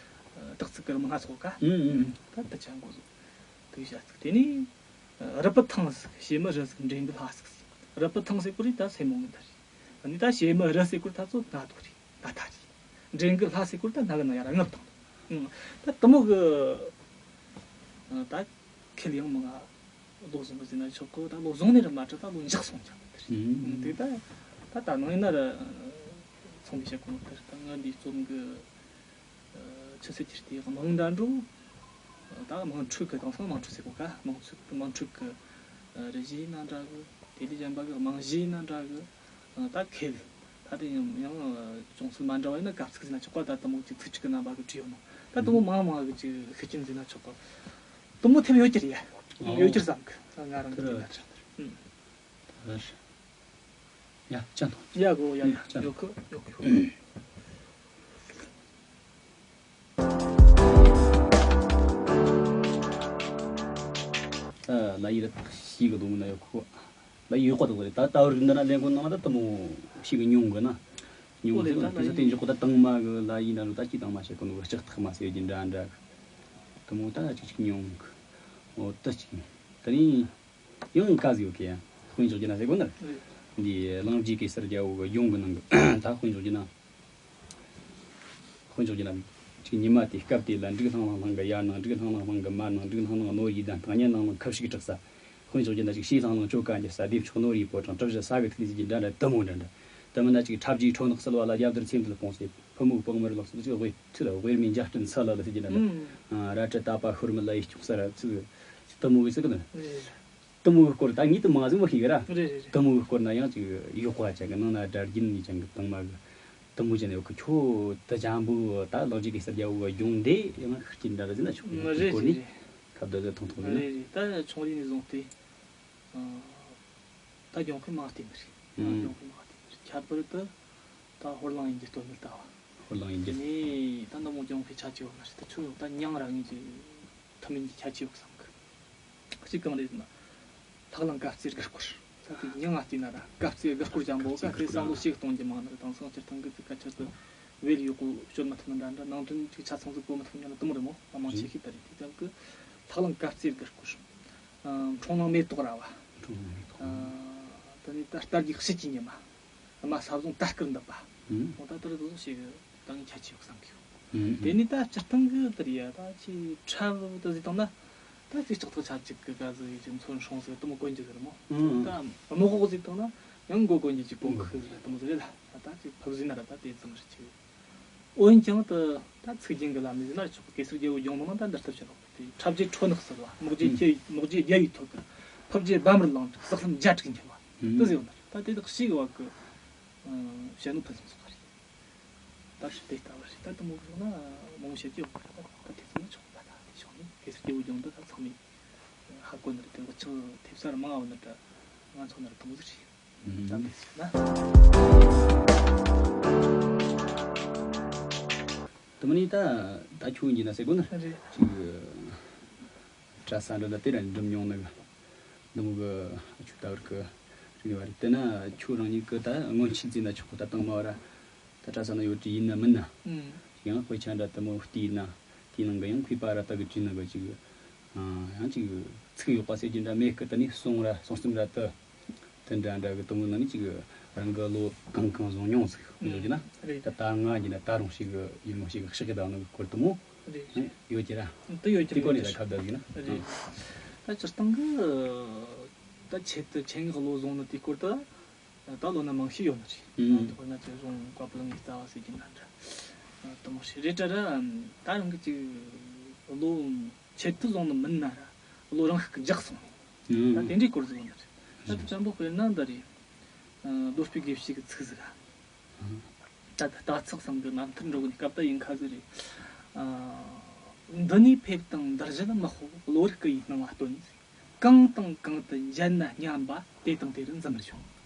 སྟག་ཚིག་གི་རི་མོ་སྣ་ཚོགས་ག་ཨང་ཨང་། ད་ད་ཅང་གོ་ཟོ། དེ་བྱ་ཚིག་དེ་ནས། རི་པི་ཐང་ཟིག་བྱེ་མི་རི་ཟིག་འདྲེ་འགུལ་ལྷ་ཟིག་ཟེར། རི་པི་ཐང་ཟེར་གོ་རེད་ད་སེ་མོ་ངི་ད་རེད། ཨ་ནི་ད་བྱེ་མི་རི་ཟེར་གོ་རེད་ད་ཚོ་སྣ་ཐོག་རེད་ད་ཐ་རེད། འདྲེ་འགུལ་ལྷ་ཟེར་གོ་རེད་ད་སྣ་གི་ནང་ཡར་ར་ངུབ་བཏང་། ཨང་། ད་དེ་མོ་གི། ད་ཁེལ་ཡང་མང་ང་ལོ་བཟང་གི་ཟེར་ན་ཆོག་གི་ད་ལོ་བཟང་ནས་ར་མ་གྲུ་ད་ལོ་འཇག་སོང་ཀྱང་ད་རེད། ཨང་། དེ་ད་ད་ད་ནང་ཡིན་ན་ར་ཚོང་མི་བྱེད་གོ་ནོ་ད་རེད་ད་ང་འདི་རྩོམ་གི། ཆུ་ཚོད་ཀྱི་དེ་དམངས་འདྲ་འགྲོ། ད་དམངས་ཁྲོད་ཀྱི་དེང་སང་དམངས་ཁྲོད་ཟེར་གོ་ཀ་དམངས་ཁྲོད་དམངས་ཁྲོད་ཀྱི་རི་བཞི་ཡིན་ན་འདྲ་གི་དེ་ལས་གཞན་པ་གི་རྨང་གཞི་ཡིན་ན་འདྲ་གི་ད་ཁེལ། ད་དེ་ཡང་ཡང་ཅུང་ཟད་མ་འདྲ་བ་ཡིན་ན་གབ་ཚིག་ཟེར་ན་ཆོག་ག་ད་དེ་མོ་ཅིག་ཚིག་གཅིག་གི་རྣམ་པ་གི་བྲིས་ཡོད་ནོ་ད་དེ་མོ་མང་མང་གི་ཅིག་ཤུགས་རྐྱེན་ཟེར་ན་ཆོག་ག་དེ་མོ་ཐེབས་ཡོད་ཀྱི་རེད་ཡ། ཡོད་ཀྱི་རེད་བསམ་གི་ང་རང་གི་དེ་ལ་དྲན་ད་རེད། ཡ་ཅན་དང་། ཡ་གོ་ཡ་ཡ་ཅན་ཡོ་ཁོ་ཡོ་ཁོ། ལ་ཡི་ར་ཤི་གི་དུང་ན་ཡོ་ཁོ། ལ་ཡི་ཡོ་ཁོ་དང་རེད་ད་ད་བར་འདི་ན་ལེན་གོ་ནང་ད་དུ་མོ་ཤི་གི་ཉུང་གི་ན། ཉུང་གི་ད་དེ་ཚོ་དེ་འཇོག་གོ་ད་དང་མ་གི་ལ་ཡི་ན་རུ་ད་ཅི་དང་མ་བྱེད་གོ་ནོ་ལྕགས་ཐག་མ་ཟེར་གྱི་འདྲ་འདྲ་གི་དུ་མོ་ད་ཅིག་ཅིག་ཉུང་གི་འོ་ད་ཅིག་ད་ནི། ཡང་བཀའ་ཟིག་ཡོད་ཀི་ཡ། དཔེ་འཇོག་རྒྱུ་ན་ཟེར་གོ་ནི། འདི་གླིང་རྗེ་གེ་སར་རྒྱལ་པོ་གི་གཞུང་གི་ནང་གི་ད་དཔེ་འཇོག་རྒྱུ་ན། དཔེ་འཇོག་རྒྱུ་ན། ཅིག་ཉི་མ་དེ་སྐབས་དེ་ལ་འབྲུག་ལྷང་ལྷང་ལྷང་གི་ཡར་ནང་། འབྲུག་ལྷང་ལྷང་ལྷང་གི་མར་ནང་། འབྲུག་ལྷང་ལྷང་ནོར་ཡི་དང་སྟག་ཉལ་ནང་ལྷང་ཁབ་ཤིག་གྲགས་ས། དཔེ་འཇོག་རྒྱུ་ན་ཅིག་ཕྱི་ལྷང་ལྷང་བཅོ་ཀ་འགྱུར་ས། སྡེབ་མཆོག་ནོར་ཡི་ཕོ་བྲང་། གྲུ་བཞི་ས་གི་ཐིག་ལེ་ཟེར་གྱི་འདྲ་འདྲ་དུ་མོ་འདྲ་འདྲ། དུ་མིན་ན་ཅིག་ཁྲབ་རྗེས་ཁྲོ་ནག་བསིལ་བ་ལ། རྒྱབ་དར་ཚེམ་དུ་ལ་སྤུངས་སེ། ཕུ་མུག་པང་མར་ལག་སོ་ཅིག་དབུས་ཚུར་དབུས་མའི་འཇའ་སྤྲིན་ཚ་ལ་ལ་ཟེར་གྱི་འདྲ་འདྲ། རལ་གྲི་དད་པ་ཤོར་མི་ལ་ཡི་སྐྱོགས་ས་ར་ཚུགས། དུ་མོ་གི་ཚིག་ནི། དུ་མོ་གི་སྐོར་ད་ངས་དུ་མ་ཟིག་མ་ཤེས་གི་ར། རེད་རེད་རེད། དུ་མོ་གི་སྐོར་ན་ཡང་ཅིག་ཡོག་པ་ཅན་གི་ནང་ན་སྒྲ་རྒྱུན་ནས་ཅན་གི་དང་མ་གི་དུ་མོ་ཅན་ཡོད་གི་ཁྱོད་དུ་ཅན་པོ་ད་ལག་རྗེས་གེ་སར་རྒྱལ་པོ་གི་གཞུང་འདི་ཡང་ཤུགས་རྐྱེན་འདྲ་ར་ཟིན་ན་ཆོག་གི་རེད་སྐོར་ནས་རེད། ཁ་བརྡ་ཟེར་ཐུང་ཐུང་ཟིན་ན། རེད་རེད། ད་ཆུང་རིགས་ནས་བཟུང་སྟེ་ད་སྦྱོང་མཁན་མང་བལྟས་ནི་རེད། ཨང་། སྦྱོང་མཁན་མང་བལྟས་ནི་རེད། ཁྱད་པར་དུ་ད་ཧོར་གླིང་ཡིན་གྱི་སྟོད་སྨད་ལྟ་བུ། ཧོར་གླིང་ཡིན་གྱི། དེ་ནས་ད་འདི་མོ་ལྗང་ཁུའི་ཆ་ཆེ་བ་མ་རེད། ད་ཁྱོད་ད་མྱིང་ར་ངེས་ཀྱི་ཐུན་མིན་གྱི་ཁྱད་ཆོས་ཡོད་བསམ་གི། གཅིག་གང་རེད་ཟེར་ན། ལྷ་གླིང་གབ་རྩེ་དགུ་སྐོར། ས་དེའི་མྱིང་ང་བལྟས་ན་ར་གབ་རྩེ་དགུ་སྐོར་ཅན་པོ་ག་དེ་བསམ་བློ་ཞིག་གཏོང་རྒྱུ་མང་ནི་རེད། དེང་སང་སྤྱིར་བཏང་གི་ཚིག་ཁ་ཆེར་དུ་བེད་ཡོད་གོ་སྤྱོད་མི་ཐུབ་ནི་འདྲ་འདྲ། ནང་དོན་ཅིག་ཆ་ཚང་ཟིག་གོ་མི་ཐུབ་མྱོང་ན་དེ་མོ་རེད་མོ། ཨ་མང་ཆེ་ཤོས་ད་རེད། དེ་ཙམ་གི་ལྷ་གླིང་གབ་རྩེ་དགུ་སྐོར། ཨ། འཁྲུངས་གླིང་མེ་ཏོག་ར་བ། འཁྲུངས་གླིང་མེ་ཏོག་ཨ། དེ་ནས་ད་རྟ་རྒྱུག་དཔྱིད་ཀྱི་ཉི་མ། ཨ་མ་ས་བཟུང་དར་དཀར་འདབ་པ། ཨུམ། འོ་ད་དེ་རུ་དེ་ཚོ་ཞིག་ད་ངས་ཁྱད་ཆོས་ཡོད་བསམ་གི་ཡོད། ཨུམ། དེ་ནས་ད་སྤྱིར་བཏང་གི་དེ་རེད་ཡ། ད་ཆེས་འཁྲབ་དེ་ཟིག་བཏང་ན། ད་ཅིག་ལྕགས་ཐག་ཆ་གཅིག་གི་ག་ཟིག་ཡིན་གྱི་མཚོན་སྲུང་ཟིག་དེ་མོ་གོན་རྒྱུ་ཟིག་རེད་མོ། ཨུམ། ད་རྨོག་ཁོག་ཟིག་བཏང་ན་ཡང་མགོ་གོན་རྒྱུ་ཅིག་གོན་གི་ཟིག་རེད། དེ་མོ་ཟིག་རེད་ལ། ད་ཅིག་ཕུབ་ཟིན་ན་ར་ད་དེ་ཙམ་རེད་ཅིག་འོན་ཀྱང་དེ་ད་ཚིག་རྒྱན་གྱི་ལམ་ནས་ཟེར་ན་ཆོག་གི། གེ་སར་རྒྱལ་པོའི་ལྗོངས་ནང་ན་ད་འདི་ལྟར་བྱས་ནོ། དེ་འཁྲབ་རྒྱུའི་ཁྲོ་ནག་ཟེར་བ། རྨོག་རྒྱུའི་ཁྱེར། རྨོག་རྒྱུའི་རྒྱལ་བའི་ཐོད་དཀར། ཕུབ་རྒྱུའི་བམ་རི་ལང་དྲག། ཟགས་ལམ་བརྒྱད་དྲུག་འཁྱིལ་བ། ཨུམ། དེ་ཟེར་བ་ན་ད་དེ་དག་ཞིག་བ་གི། ཨ། བཤད་ནོ་ཕུན་སུམ་ཚོགས་པ་རེད། ད་ཞིག་དེ་ལྟ་བུ་རེད། ད་དེ་མོ་གི་ན་མང་བཤད་ཀྱི་ཡོད་པ་རེད། ད་དེ་ཚོ་ནི་ཆོག་པ། ད་དེ་ཕྱོགས་ནས་གེ་སར་རྒྱལ་པོའི་ལྗོངས་འདི་ད་ཚང་མས་ཧ་གོ་ནི་རེད། དེ་འུ་ཅག་ཐེབས་རྩ་ར་མང་བ་ནི་ད་ང་ཚོ་ནི་ར་དེ་མོ་ཟིག་རེད། ད་མི་ནི་ད་ད་ཁྱོད་ཡིན་ན་ཟེར་གོ་ནི། རེད། ཅིག་གྲྭ་ས་འདྲ་ལ་དེ་ར་འགྲིམ་མྱོང་ནི་གི། འདི་མོ་གི་ཁྱོད་ལྟ་བུར་གི་རིག་པ་རེད། དེ་ན་ཁྱོད་རང་ཉིད་གི་ད་སྔོན་ཆད་ཟེར་ན་ཆོག་གི། ད་དང་མ་བ་ར་ད་གྲྭ་ས་ན་ཡོད་དུས་ཡིན་ན་མིན་ན། ཨུམ། ཡང་དཔེ་ཆ་འདྲ་དེ་མོ་བལྟས་ན། དེའི་ནང་གི་ཡང་མཁས་པ་ར་ད་གི་བྲིས་ནི་གི་ཅིག་ཨ། ཡང་ཅིག་ཚིག་ཡག་པ་ཟེར་རྒྱུ་འདྲ་མེད་གི། དེ་ནས་གསུང་ར་གསུང་རྩོམ་ར་དེ་དེ་འདྲ་འདྲ་གི་དེ་མོ་ནང་ནས་ཅིག་རང་གི་བློ་གང་གང་བཟུང་མྱོང་ཟིག་ཡོད་ཀྱི་ན། རེད། ད་ད་ང་ཡིན་ན་ད་རུང་ཞིག་ཡིན་མོ་ཞིག་ཤག་གི་ད་ནི་གི་སྐོར་དེ་མོ། རེད། ཡོད་ཀྱི་ར། དེ་ཡོད་ཀྱི་ར། དེ་སྐོར་ནས་ད་ཁ་བརྡ་ཟིག་ན། རེད། ད་སྤྱིར་བཏང་གི་ད་ཆེད་དུ་ཆེད་མངགས་བློ་བཟུང་ནི་དེའི་སྐོར་དུ་ད་ལོ་ན་མང་ཤོས་ཡོད་ནི་རེད། ཨུམ། དཔེར་ན་ཅིག་རྫོང་བཀའ་པོད་ལྔའི་རྩ་བ་ཟེར་གྱི་ན་འདྲ། དེ་མོ་ཞིག་རེད་དྲ་ར། ད་རང་གི་ཅིག་བློ་ཆེད་དུ་བཟུང་ནི་མིན་ན་ར། བློ་རང་ཤུགས་ཀྱིས་འཇགས་སོང་ནི། ཨུམ། ད་དེ་འདྲའི་སྐོར་ཟིག་ཡོད་ནི་རེད། ད་དེ་ཙམ་པོ་དཔེར་ན་འདི་རེད། ཨ། རྡོ་སྤུའི་དགེ་བཤེས་ཀྱི་ཚིག་ཟིག་ར། ད་ལྟ་རྟ་ཚག་ཚང་གི་རྣམ་ཐར་འགྲོ་གི་ནི་སྐབས་ད་ཡིན་ཁ་ཟིག་རེད། ཨ། འདི་ནས་ཕེབས་དང་འདིར་བཞུད་མི་དཔོག་གློ་བུར་སྐུ་ཡི་སྣང་བ་སྟོན། གང་དང་གང་དུ་མཇལ་ན་སྙམ་པ་དེ་དང་དེ་རུ་འཛུམ་མར་བྱུང་།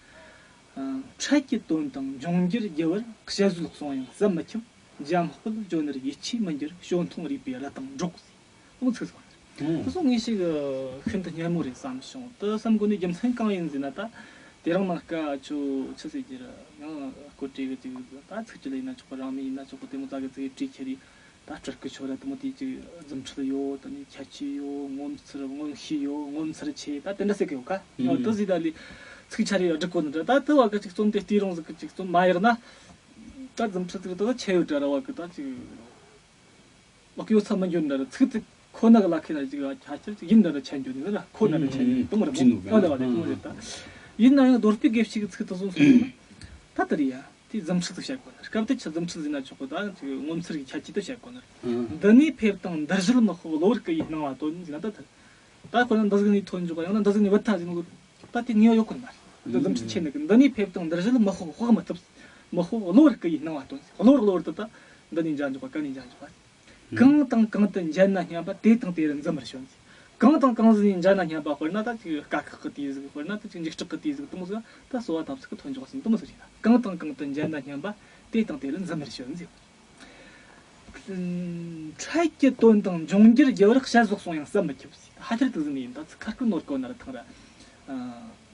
ཨ། འཕྲལ་གྱི་དོན་དང་འབྱུང་འགྱུར་རྒྱུ་བར་དཔྱད་བཟོད་གསུང་ཡང་བསམ་མི་ཁྱབ། འཇམ་དཔལ་བརྗོད་ནུར་ཡིད་ཆེས་མི་འགྱུར། བྱོན་མཐོང་རུས་པའི་རི་དྭགས་འགྲོགས་ཟེར། ཨོ། ཚིག་ཟིག་ཨང་། དེ་སོང་ངས་ཤིག་ཤིན་ཏུ་སྙན་མོ་རེད་བསམ་བྱུང་། དེ་བསམ་དགོས་ནི་རྒྱུ་མཚན་གང་ཡིན་ཟེར་ན། ད་དེ་རིང་ནངས་ཀ་ཁྱོད་ཆི་ཟེར་རྒྱུ་རེད། ཡང་སྐོར་བྲིས་གི་ཅིག་ད་ཚིག་ཅི་ལ་ཡིན་ན་ཆོག་གི། རང་མི་ཡིན་ན་ཆོག་གི། དེ་མོ་ཙ་གི་ཚིག་བྲིས་ཁྱེར་རེ་ད་སྤྲུལ་སྐུ་ཆོ་ར་དེ་མོ་དེ་ཅིག་རྫུ་འཕྲུལ་ཡོད། དེ་ནས་ཁྱད་ཆོས་ཡོད། ངོ་མཚར་ངོ་ཤེས་ཡོད། ངོ་མཚར་ཆེ། ད་དེ་འདྲ་ཟེར་གི་ཡོད་ཀ། ཨོ། དེ་ཟིག་ད་ལི་ཚིག་ཆ་རེ་སྒྲིག་གོ་ནི་འདྲ། ད་དེ་བ་གི་ཅིག་རྩོམ་དེ་བལྟས་རུང་ཟིག་གི་ཅིག་རྩོམ་མ་ཡག་ན། ད་རྫུ་འཕྲུལ་ཚིག་དེ་ད་ཆེ་ཡོད་དྲ་ར་བ་གི་ད་ཅིག་ལོག་ཡོད་ཚ་མི་འགྱུར་འདྲ་ར། ཚིག་དེ་ཁོ་ན་གི་ལ་ཁེ་ན་ཅིག་ལ་ཁྱ་ཁྱེར་ཅིག་ཡིན་འདྲ་ར་ཆ་འགྱུར་ནི་ར། ཁོ་ན་ར་ཆ་འགྱུར་དུ་མ་ར་མོ་ར་ཨ་ལ་བ་རེ་དུ་མ་རེ་ད། ཡིན་ན་ཡང་རྡོ་སྤུའི་དགེ་བཤེས་ཀྱི་ཚིག་དེ་སོང་སོང་ན་ད་དེ་རེད་ཡ། དེ་རྫུ་འཕྲུལ་དུ་བཤད་དགོས་ནི། སྐབས་དེ་ཆ་རྫུ་འཕྲུལ་ཟེར་ན་ཆོག་གི། ད་ཅིག་ངོ་མཚར་གྱི་ཁྱད་ཆོས་དུ་བཤད་དགོས་ནི། འདི་ནས་ཕེབས་དང་འདིར་བཞུད་མི་དཔོག་གློ་བུར་སྐུ་ཡི་སྣང་བ་སྟོན་ཟེར་ན་ད་དེ། ད་དཔེར་ན་འདི་ཟིག་ནས་ཐོན་འཇུག་པ། ཡང་ན་འདི་ཟིག་ནས་བུད་ཐལ་ཟེར་ནོ། ད་དེ་ངེས་པ་ཡོད་གོ་ནི་མ་རེད། འདི་རྫུ་འཕྲུལ་ཆེ་ནི་གི། འདི་ནས་ཕེབས་དང་འདིར་བཞུད་མི་དཔོག་དཔོག་མི་ཐུབ། མི་དཔོག་གློ་བུར་སྐུ་ཡི་སྣང་བ་སྟོན། གློ་བུར་གློ་བུར་དུ་ད་འདི་ནས་མཇལ་འཇུག་པ་གན་ནས་མཇལ་འཇུག་པ། གང་དང་གང་དུ་མཇལ་ན་སྙམ་པ་དེ་དང་དེ་རུ་འཛུམ་མར་བྱོན། གང་དང་གང་ཟིག་ནས་མཇལ་ན་སྙམ་པ། དཔེར་ན་ད་ཅིག་དཀའ་ཁག་གི་དུས་ཟིག་དཔེར་ན་ད་ཅིག་འཇིགས་སྐྲག་གི་དུས་ཟིག་དེ་མོ་ཟིག་ད་གསོལ་བ་ཐབས་ཟིག་གི་ཐོན་འཇུག་ཟིན་དེ་མོ་ཟིག་རེད་ན། གང་དང་གང་དུ་མཇལ་ན་སྙམ་པ་དེ་དང་དེ་རུ་འཛུམ་མར་བྱོན་ཟེར། འཕྲལ་གྱི་དོན་དང་འབྱུང་འགྱུར་རྒྱུ་བར་དཔྱད་བཟོད་གསུང་ཡང་བསམ་མི་ཁྱབ་ཟེར། ད་ཧ་ཅང་དུ་ཟིན་ནས་ཡིན། ད་ཚིག་ཁ་སྐུ་ནོར་གོ་ན་ར་ཐང་ར།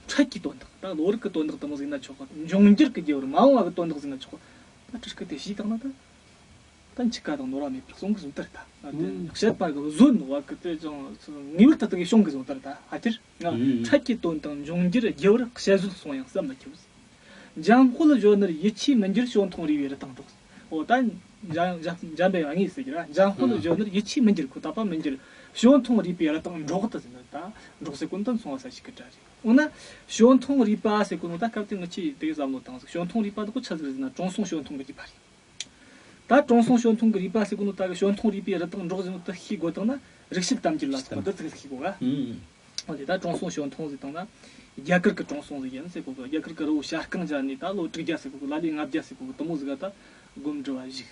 འཕྲལ་གྱི་དོན་དག་ད་གློ་བུར་གྱི་དོན་དག་དེ་མོ་ཟིག་ན་ཆོག་གི། འབྱུང་འགྱུར་གྱི་རྒྱུ་བར་མ་འོངས་པ་གི་དོན་དག་ཟིག་ན་ཆོག་གི། ད་སྤྲུལ་སྐུ་དེ་ཞུས་བཏང་ན་ད། ད་འཆི་ཁ་དང་ནོར་བ་མེད་པར་གསུང་གི་བཟོ་ལྟར་ད། ཨ། དེ་བཤད་པ་གི་བཟོ་ནོ་བ་གི་དེ་ཅང་ངེས་པར་དུ་དེ་གི་བྱུང་གི་བཟོ་ལྟར་ད། ཨ་ཅིར་ང་འཕྲལ་གྱི་དོན་དང་འབྱུང་འགྱུར་རྒྱུ་བར་དཔྱད་བཟོད་གསུང་ཡང་བསམ་མི་ཁྱབ། འཇམ་དཔལ་བརྗོད་ནུར་ཡིད་ཆེས་མི་འགྱུར། བྱོན་མཐོང་རུས་པའི་རི་དྭགས་འགྲོགས། འོ་ད་འཇམ་འཇམ་འཇམ་པའི་ངེས་ཟེར་གྱི་ར། འཇམ་དཔལ་བརྗོད་ནུར་ཡིད་ཆེས་མི་འགྱུར། ཁོ་ད་པ་མི་འགྱུར། བྱོན་མཐོང་རུས་པའི་རི་དྭགས་འགྲོགས་དུ་ཟེར་ནི་ད། འགྲོགས་ཟེར་གོ་ནོ་ད་མཚུངས་པ་ས་ཞིག་གི་སྒྲ་རེད། འོ་ན་བྱོན་མཐོང་རུས་པ་ཟེར་གོ་ནོ་ད་སྐབས་དེ་ངི་ཆོས་དེ་གི་བསམ་བློ་བཏང་ཟིག་བྱོན་མཐོང་རུས་པ་དེ་གོ་ཆི་ཟིག་རེད་ཟེར་ན་དྲང་སྲོང་བྱོན་མཐོང་གི་རུས་པ་རེད། ད་དྲང་སྲོང་བྱོན་མཐོང་གི་རུས་པ་ཟེར་གོ་ནོ་ད་གི་བྱོན་མཐོང་རུས་པའི་རི་དྭགས་འགྲོགས་ཟེར་ནོ་ད་ཤེས་དགོས་བཏང་ན་རིག་བྱེད་གཏམ་རྒྱུད་ལ་སོགས་པ་འདི་ཚིག་ཤེས་དགོས་ག། འོ་དེ་ད་དྲང་སྲོང་བྱོན་མཐོང་ཟེར་བཏང་ན་རྒྱ་གར་གི་དྲང་སྲོང་ཟིག་ཡིན་ཟེར་གོ་གི། རྒྱ་གར་གི་རི་བོ་བྱ་རྐང་བརྒྱ་ཟེར་གོ་གི། ལ་ལས་ལྔ་བརྒྱ་ཟེར་གོ་གི། དེ་མོ་ཟིག་ག་ད་སྒོམ་འགྲུལ་བ་བཞུགས།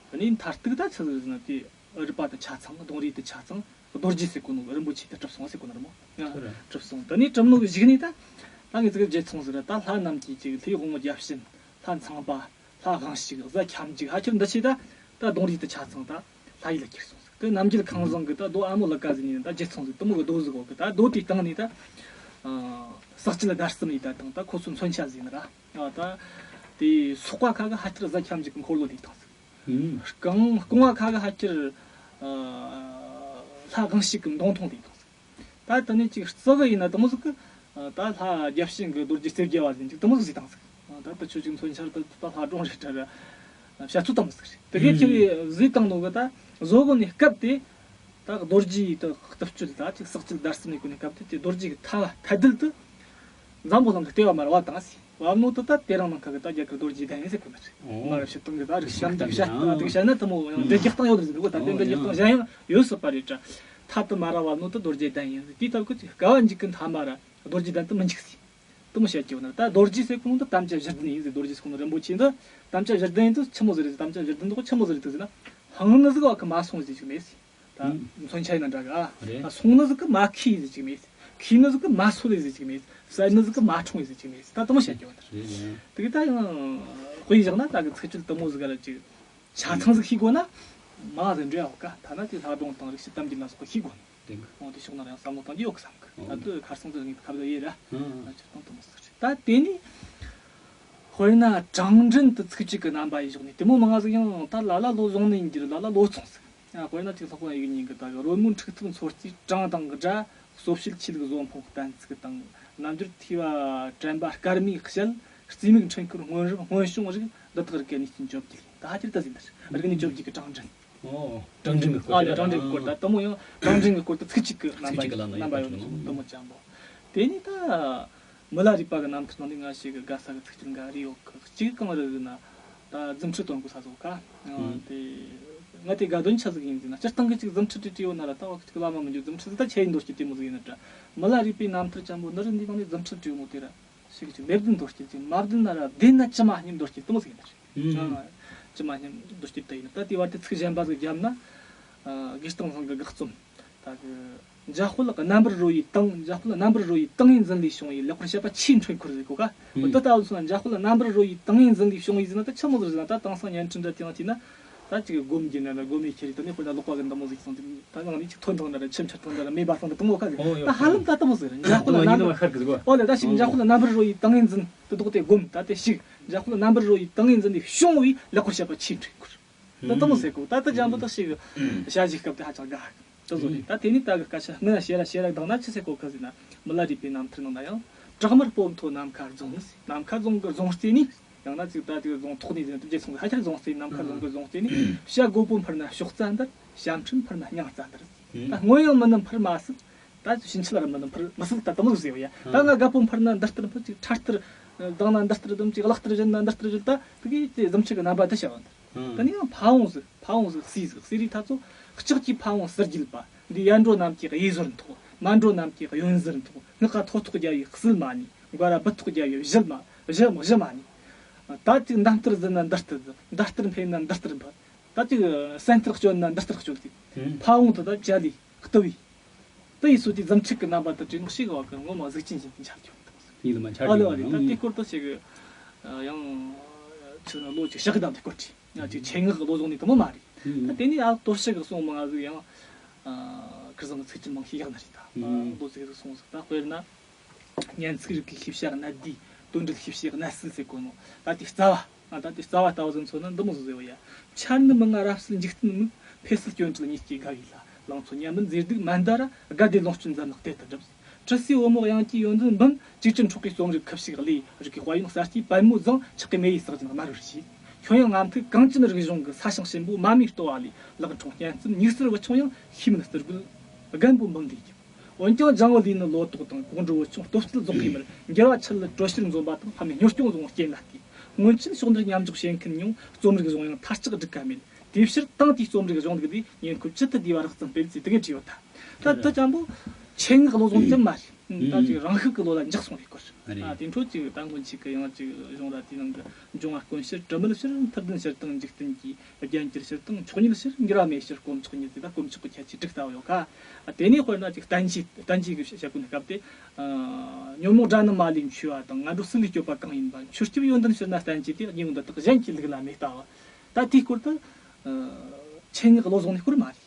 དེ་ནས་མཐར་ཐུག་ད་ཆི་ཟིག་རེད་ཟེར་ན་དེ་རུས་པ་དེ་ཆ་ཚང་། གདོང་རིས་དེ་ཆ་ཚང་། རྡོ་རྗེ་ཟེར་གོ་ནོ་རིན་པོ་ཆེ་དེ་གྲུབ་སོང་ཟེར་གོ་ནོ་རེད་མོ། ཡ། ཁྱོད་ར། གྲུབ་སོང་། དེ་ནས་གྲུབ་ནོ་གི་གཞུག་ནས་ད་ད་ངས་ཚིག་བརྗེད་སོང་ཟིག་ར། ད་ལྷ་རྣམས་ཀྱིས་ཅིག་ལྷའི་དབང་པོ་བརྒྱ་བྱིན། ལྷ་ཚངས་པ། ལྷ་དབང་ཕྱུག། གཟའ་ཁྱབ་འཇུག། ཕལ་ཆེར་འདི་ཆོ་ད་ད་གདོང་རིས་དེ་ཆ་ཚང་ད་ལྷ་ཡུལ་ལ་གྱུར་སོང་ཟིག། དེ་རྣམ་རྒྱལ་ཁང་བཟང་གི་ད་རྡོ་ཨ་མོ་ལ་ཀ་ཟེར་ནི་ད་བརྒྱད་ཚང་ཟིག། དེ་མོ་གི་རྡོ་ཟིག་གོ་གི། ད་རྡོ་དེའི་སྟེང་ནས་ད་ཨ་ཟག་བཅད་བརྡར་གསུམ་ཡེ་ད་དང་། ད་ཁོ་ཚོ་མཚོན་ཆ་ཟིག་ནི་ར། ཨ་ད་དེ་སོག་པ་ཁ་གི་ཕལ་ཆེར་གཟའ་ཁྱབ་འཇུག་གི་འཁོར་ལོ་དེ་བཏང་ཟིག། ཧུམ། རྐང་རྐང་བ་ཁ་གི་ཕལ་ཆེར་ཨ་ལྷ་དབང་ཕྱུག་གི་མདུང་ཐུང་དེ་བཏང་ཟིག། ད་དེ་ནས་ཅིག་རྩི་གི་ཡིན་ན་དེ་མོ་ཟིག་གི། ད་ལྷ་བརྒྱ་བྱིན་གི་རྡོ་རྗེ་རྩེ་བརྒྱད་པ་ཟིག་ཅིག་དེ་མོ་ཟིག་ཟིག་བཏང་ཟིག། ད་ད་ཁྱོད་ཅིག་མཚོན་ཆ་ད་ད་ལྷ་སྒྲུང་རེད་དྲ་ར། བཤད་ཚོད་བཏང་ཟིག་རེད། དེ་གས་ཁྱེད་ཀྱིས་ཟིག་བཏང་ནོ་གི། ད་བཟོ་གོ་ནས་སྐབས་དེ་ད་རྡོ་རྗེ་ད་གཏུབ་སྤྱོད་ད་ཅིག་ཟག་བཅད་བརྡར་གསུམ་ནས་གོ་ནས་སྐབས་དེ་དེ་རྡོ་རྗེ་གི་ཐ་ཐ་དད་དུ་འཛམ་བུ་གླིང་གི་ལྟེ་བ་མར་བབས་བཏང་ཟིག། བབས་ནོ་དེ་ད་དེ་རིང་ནངས་ཁ་གི་ད་རྒྱ་གར་རྡོ་རྗེ་གདན་ཡིན་ཟེར་གོ་ནི་རེད། ཨོ། མ་ར་བཤད་སྟངས་གི་ད་རིག་བཤད་ན་བཤད་ན་དེ་མོ་ཡང་འགྲེལ་རྒྱག་སྟངས་ཡོད་རེད་ཟེར་གོ། ད་དེ་འགྲེལ་རྒྱག་སྟངས་གཞན་ཡང་ཡོད་སྲིད་པ་རེད་དྲ། ཐ་དད་མར་ར་བབས་ནོ་དེ་རྡོ་རྗེ་གདན་ཡིན་ཟེར། དེའི་སྟབས་གི་ཅིག་དཀའ་བ་འཇུག་གི་མཐའ་མ་ར་རྡོ་རྗེ་གདན་དུ་མི་འཇུག་ཟིག། དེ་མོ་བཤད་ཀྱི་ཡོད་ན། ད་རྡོ་རྗེ་ཟེར་གོ་ནོ་དེ་དམ་བཅའ་བཞི་ལྡན་ཡིན་ཟེར། རྡོ་རྗེ་ཟེར་གོ་ནོ་རིན་པོ་ཆེ་འདི་དམ་བཅའ་བཞི་ལྡན་ཡིན་དུ་ཆི་མོ་ཟིག་རེད་ཟེར། དམ་བཅའ་བཞི་ལྡན་འདི་གོ་ཆི་མོ་ཟིག་རེད་ཟེར་ན། སྔོན་ནི་ཟིག་བ་གི་མ་སོང་ཟེར་ཅིག་མེད་ཟེར། ད་མཚོན་ཆ་ཡིན་ན་འདྲ་ག། རེད། ད་སོང་ནི་ཟིག་གི་མ་ཁེ་ཟེར་ཅིག་མེད། ཁེ་ནི་ཟིག་གི་མ་སོ་ལེ་ཟེར་ཅིག་མེད། ཟ་ནི་ཟིག་གི་མ་འཁྲུངས་ཟེར་ཅིག་མེད། ད་དེ་མོ་བཤད་ཀྱི་ཡོད་ན། རེད་རེད། དེ་གི་ད་ཡང་དཔེ་བཞག་ན་ད་གི་ཚིག་སྤྱོད་དེ་མོ་ཟིག་ག་ར་ཅིག་ཆ་ཚང་ཟིག་ཤེས་དགོས་ན་མ་ཟིག་འདྲ་ཡོད་ག། ཐ་ན་དེ་ལྷ་སྒྲུང་དང་རིག་བྱེད་གཏམ་རྒྱུད་ལ་སོགས་པ་ཤེས་དགོས་ནི། དེ་གི། འོ་དེ་ཕྱོགས་ནས་ཡང་བསམ་བློ་གཏོང་རྒྱུ་ཡོད་གི་བསམ་གི། ཨོ། ད་དེ་ཁར་སང་དེ་ངས་ཁ་བརྡ་ཡེ་ར། ཨང་། ཨ་ཅིག་གཏོང་དེ་མོ་ཟིག་རེད། ད་དེ་ནས་དཔེར་ན་གྲངས་འདྲེན་དུ་ཚིག་གཅིག་གི་རྣམ་པ་ཡིན་ཞོག་ནས་དེ་མོ་མང་ང་ཟིག་ཡང་ད་ལ་ལ་ལོ་བཟུང་ནས་ཡིན་རྒྱུ་རེད། ལ་ལ་ལོ་ཚོང་ཟིག། ཡང་དཔེར་ན་ཅིག་ལྷག་པ་ཡིག་ཉིན་གི་ད་གི་རོལ་མོའི་འཁྲུག་ཐུབ་མཚོ་རྩིས་གྲངས་དང་གི་སྒྲ། གསོ་བྱེད་ཆོས་ལུགས་བཟོ་ཕོངས་གཏན་ཚིགས་དང་། རྣལ་འབྱོར་ཐོས་པ་དྲན་པ་སྐར་མའི་ཞལ། རྩིས་མིག་འཕྲུལ་འཁོར་སྔོན་རབས་སྔོན་བྱུང་རིགས། འདི་དག་རིག་གནས་གནས་ཆེན་བཅོ་བརྒྱད་ཡིན། ད་ཧ་ཅིར་ད་ཟིན་ད་རིག་གནས་བཅོ་བརྒྱད་ཀྱི་གྲངས་འདྲེན། ཨོ། གྲངས་འདྲེན་གྱི་སྐོར། ཨ་ལས། གྲངས་འདྲེན་གྱི་སྐོར། ད་དེ་མོ་ཡང་གྲངས་འདྲེན་གྱི་སྐོར་དུ་ཚིག་གཅིག་གི་རྣམ་པ། ཚིག་གཅིག་གི་ལ་ན་རྣམ་པ་ཡོད་ཡོད་པ་དེ་མོ་ཅན་པོ། དེ་ནས་ད་མི་ལ་རས་པ་གི་རྣམ་ཐར་ནང་ནས་ང་ཞིག་གི་དགའ་ས་གི་ཚིག་གཅིག་འགའ་རེ་ཡོད་གི། གཅིག་གང་རེད་ཟེར་ན། ད་རྫུ་འཕྲུལ་སྟོན་གོ་ས་ཟིག་ག། ཨ། ཨང་། དེ་ང་དེ་དགའ་དོན་ཆི་ཟིག་ཡིན་ཟེར་ན། སྤྱིར་བཏང་གི་ཅིག་རྫུ་འཕྲུལ་བྲིས་བྲིས་ཡོད་ན་ར། ད་བ་གི་ཅིག་བླ་མ་མི་འགྱུར་རྫུ་འཕྲུལ་ཟིག་ད་ཆི་ཡིན་འདོད་ཀྱི་དེ་མོ་ཟིག་ཡིན་ན་འདྲ། མི་ལ་རས་པའི་རྣམ་ཐར་ཅན་པོ་འདི་རུ་འདི་ནང་ནས་རྫུ་འཕྲུལ་བྲིས་ཡོད་ནོ་དེ་ར། ཞིག་ཅིག་མེད་བདེན་འདོད་སྐྱེད་ཅིག། མ་བདེན་ན་ར་བདེན་ན་ཅི་མ་སྙམ་འདོད་སྐྱེད་དེ་མོ་ཟིག་ཡིན་ན་རེད། ཨང་། ཅི་མ་སྙམ་འདོད་སྐྱེད་དེ་ཡིན་ན། ད་དེ་བར་དུ་ཚིག་གཞན་པ་ཟིག་བརྒྱབ་ན། ཨ། དགེ་སྟོང་ཚང་གི་དགག་རྩོམ། ད་གི་འཇམ་དཔལ་རྣམ་པར་རོལ་པའི་ཏིང་། འཇམ་དཔལ་རྣམ་པར་རོལ་པའི་ཏིང་ངེ་འཛིན་ལས་བྱུང་བའི་ལེགས་པར་བཤད་པ་ཆོས་འཕྲུལ་འཁོར་ཟེར་གོ་ག། ཨང་། འོ་དེ་ལྟ་བུ་སོང་ན་འཇམ་དཔལ་རྣམ་པར་རོལ་པའི་ཏིང་ངེ་འཛིན་ལས་བྱུང་བའི་ཟེར་ན་ད་ཆི་མོ་ཟིག་ཟེར་ན། ད་དེང་སང་བརྙན་འཕྲིན་འདྲ་དེ་ཡང་བྱས་ན། ད་ཅིག་སྒོམ་རྒྱུ་ན་ར་སྒོམ་མེད་ཁྱེར་རེ། ད་ནི་དཔེར་ན་ཀློག་པ་གི་འདི་མོ་ཟིག་སོང་ཙང་ད་ངང་ནས་ཅིག་ཐོན་བཏང་ན་ར་ཆུ་འཕྱར་བཏང་ན་ར་མེད་པ་སོང་ད་དེ་མོ་ག་ཟིག། ཨོ་ཡོད། ད་ཧ་ལམ་ད་དེ་མོ་ཟིག་རེད། འཇམ་དཔལ་རྣམ་པར། ཨོ་ལེ། ད་ཞིག་འཇམ་དཔལ་རྣམ་པར་རོལ་པའི་ཏིང་ངེ་འཛིན་དེ་དོག་དེ་སྒོམ། ད་དེ་ཞིག་འཇམ་དཔལ་རྣམ་པར་རོལ་པའི་ཏིང་ངེ་འཛིན་ལས་བྱུང་བའི་ལེགས་པར་བཤད་པ་ཆོས་འཕྲུལ་འཁོར། ད་དེ་མོ་ཟེར་གོ། ད་ད་འཇམ་པོ་ད་ཞིག་བྱ་གཞིའི་སྐབས་དེ་ཧ་ཅང་དགའ། ད་བཟོ་རེད། ད་དེ་ནས་ད་གི་སྐད་ཆ་སྔོན་ལ་བཤད་ར་བཤད་ར་བཏང་ན་ཆི་ཟེར་གོ་ག་ཟེར་ན། མི་ལ་རས་པའི་རྣམ་ཐར་ནང་ན་ཡང་། བྲག་དམར་སྤོ་མཐོ་ནམ་མཁའ་རྫོང་ཟེར། ནམ་མཁའ་རྫོང་གི་རྫོང་རྩེ་ནས། ཡང་ན་ཅིག་ད་ཅིག་རྫོང་ཐོག་ནས་ཟེར་ན་དེ་རྗེས་སོང་ཧ་ཅང་རྫོང་རྩེ། ནམ་མཁའ་རྫོང་གི་རྫོང་རྩེ་ནས། བྱ་རྒོད་པོ་འཕུར་ན་གཤོག་རྩ་འདར། བྱ་ཁྲམ་འཕུར་ན་སྙིང་རྩ་འདར། ད་སྔོན་ཡང་མིན་ནི་འཕུར་མ་ཟིན། ད་ཕྱིན་ཆད་ར་མིན་ནི་འཕུར་མི་སྲིད་ད་དེ་མོ་ཟིག་ཟེར་བ་ཡ། ད་ང་རྒད་པོ་འཕུར་ན་འདར་ལྟར་འཕུར་ཅིག། ཁྲ་ལྟར་ལྡང་ན་འདར་ལྟར་ལྡང་ཅིག། གླག་ལྟར་བཞོན་ན་འདར་ལྟར་བཞོན། ད་དེ་གི་དེ་རྫུ་འཕྲུལ་གི་རྣམ་པ་དེ་བྱ་བ་འདིར། ད་ནི་ཡང་ཕ་བོང་ཟིག། ཕ་བོང་ཟིག་སུས་ཟིག། སུས་རེད་ད་ཚོ། ལྕགས་ཀྱི་ཕ་བོང་ཟུར་བརྒྱུད་པ། འདི་ཡར་འགྲོ་ནམ་མཁའི་གཡས་ཟོར་འཐོག། མར་འགྲོ་ནམ་མཁའི་གཡོན་ཟོར་འཐོག། སྔགས་ཀ་ཐོག་ཐོག་རྒྱབ་པའི་གསུལ་མ་ནི། མགར་ར་སྦུ་ཐོག་རྒྱབ་པའི་བཞི་མ། བཞི་བཞི་མ་ནི། ད་ཅིག་འདམ་ལྟར་ཟིན་ན་འདི་ལྟར་ཟིན། འདར་ལྟར་འཕེན་ན་འདི་ལྟར་འཕེན། ད་ཅིག་སེན་ལྟར་སྐྱོན་ན་འདི་ལྟར་སྐྱོན་ཏེ། ཕ་བོང་དེ་ད་བྱ་ལས་བཏུལ་བའི། དེ་ཡི་སྲོལ་དེ་རྫུ་འཕྲུལ་གྱི་རྣམ་པ་དུ་བྲིས་ནོ་ཞིག་གི་བ་གི་ངོ་མ་གཟུགས་ཅན་བཞིན་དུ་འཆར་གྱི་ཡོད། ཡིད་ལ་མ་འཆར། ཨ་ལེ་ཨ་ལེ། ད་དེ་སྐོར་དུ་ཞིག་ཡང་ཆུ་ལོ་ཅིག་ཞག་གི་དང་དེ་སྐོར་བྲིས། ཡང་ཅིག་ཆེད་མངགས་བློ་བཟུང་ནས་དེ་མོ་མ་རེད། ད་དེ་ནས་ཨ་དོར་ཞིག་གི་སོང་མ་ང་ཟིག་ཡང་ཁིར་ཟང་གི་ཚིག་ཅིག་མང་ཤེས་ཡག་ན་རེད་ད། ལོ་ཅིག་ཟིག་སོང་ཟིག། ད་དཔེར་ན། སྙན་ཚིག་རིག་གི་ཤེས་བྱ་གནད་བསྡུས། དོན་འགྲེལ་ཤེས་བྱའི་གནད་སྲོལ་ཟེར་གོ་ནོ། ད་དེ་རྩ་བ། ཨ། ད་དེ་རྩ་བ་ལྟ་བུ་ཟིག་མཚོན་ན་འདི་མོ་ཟིག་ཟེར་བ་ཡ། འཆར་ནི་མི་མངའ་རབ་གསལ་འཇིག་རྟེན་མིག། འཕེལ་གསལ་སྐྱོན་བྲལ་ཉིད་ཀྱི་དགའ་བའི་ལྷ། ལང་ཚོ་ཉམས་མིན་མཛེས་སྡུག་མན་དཱ་ར། དགའ་བདེ་ལོངས་སྤྱོད་འཛད་ནག་དེ་ལྟར་བསྒྲུབས། ཁྲི་སེའི་བུ་མོ་དབྱངས་ཀྱི་ཡོན་ཏན་འབུམ། ཅིག་ཅར་འཕྲོག་པའི་རྩོམ་རིག་ཁུ་བྱུག་ལས། རིག་གི་དཔལ་ཡོན་གསར་སྐྱེས་པད་མོའི་ཟངས། ཆགས་ཀྱི་མེ་ཡིས་ཟག་བཞིན་དམར་བར་བྱས། ཁྱོད་ཡང་ང་མཐུག་གངས་ཅན་རིག་གཞུང་གི་ས་ཞིང་གཤིན་པོའི་མ་རྨོས་ལྟོ་བ་ལས། ལེགས་འཁྲུངས་སྙན་རྩོམ་སྨྱུག་གསེར་བུ་ཆུང་ཡང་། ཤེས་མིན་རྩིབས་རྒོད་རྒན་པོ་འབུམ་འདིས་བརྒྱབ། འོན་ཀྱང་ལྗང་བུ་ལས་ནི་ལོ་ཏོག་དང་། གོང་འགྲོ་བུ་ཆུང་སྟོབས་རྩལ་རྫོགས་པའི་མིར། འགྱུར་བ་ཆུ་ལ་དྲོད་ཕྱིར་འཛོམས་པ་དང་། ཕ་མེས་སྨྱོ་སྐྱོང་བཟུང་རྐྱེན་ལ་བལྟས། སྔོན་ཆད་ཕྱོགས་འདིར་མཉམ་འཇོག་བྱེད་མཁན་ཉུང་། རྩོམ་རིག་གཞུང་ཡང་མཐར་ཆགས་སྒྲིག་ག་མེད། དེའི་ཕྱིར་དེང་དུས་རྩོམ་རིག་གཞུང་ལུགས་འདི། ཉེན་ཁོབ་ཇི་ལྟར་བསྡུས་པ་རགས་ཙམ་སྤེལ་ཅེས་དེ་གས་བྲིས་ཡོད་ད། ད་ད་ཅང་པོ་ཆེད་མངགས་བློ་བཟུང་ཅན་མ་རེད། ད་ཅིག་རང་ཤུགས་ཀྱི་བློ་ལ་འཇགས་སོང་བའི་སྐོར། རེད། ཨ་དེ་འཕྲོ་ཅིག་ད་སྔོན་ཆད་ཀྱི་ཡང་ཅིག་གཞུང་ལ་དེའི་ནང་གི་འབྱུང་བ་ཀུན་ཕྱིར། གྲུབ་མེད་ཕྱིར། མཐར་ལྡན་ཕྱིར་དང་འཇིག་རྟེན་གྱི། རྒྱན་གྱུར་ཕྱིར་དང་མཆོག་ཉིད་ཕྱིར། འགྱུར་བ་མེད་ཕྱིར་དཀོན་མཆོག་ཉིད་ཟེར། ད་དཀོན་མཆོག་གི་ཁྱད་ཆོས་དྲུག་ལྟ་བུ་ཡོད་ཁ། ཨ་དེ་ནས་དཔེར་ན་ཅིག་བསྟན་བཅོས། བསྟན་བཅོས་ཀྱི་བཤད་སྒོ་ནས་སྐབས་དེ། ཨ་ཉོན་མོངས་དགྲ་རྣམས་མ་ལུས་འཆོས་པ་དང་། ངན་འགྲོ་སྲིན་ལུས་སྐྱོབ་པ་གང་ཡིན་པ། འཆོལ་སྐྱོབ་ཡོན་ཏན་ཕྱིར་ན་བསྟན་བཅོས་ཏེ། གཉིས་པོ་འདི་དག་གཞན་གྱི་ལུགས་ལ་མེད་ལྟ་བུ། ད་དེའི་སྐོར་དུ་ཨ་ཆེད་མངགས་བློ་བཟུང་ནས་སྐོར་མ་རེད།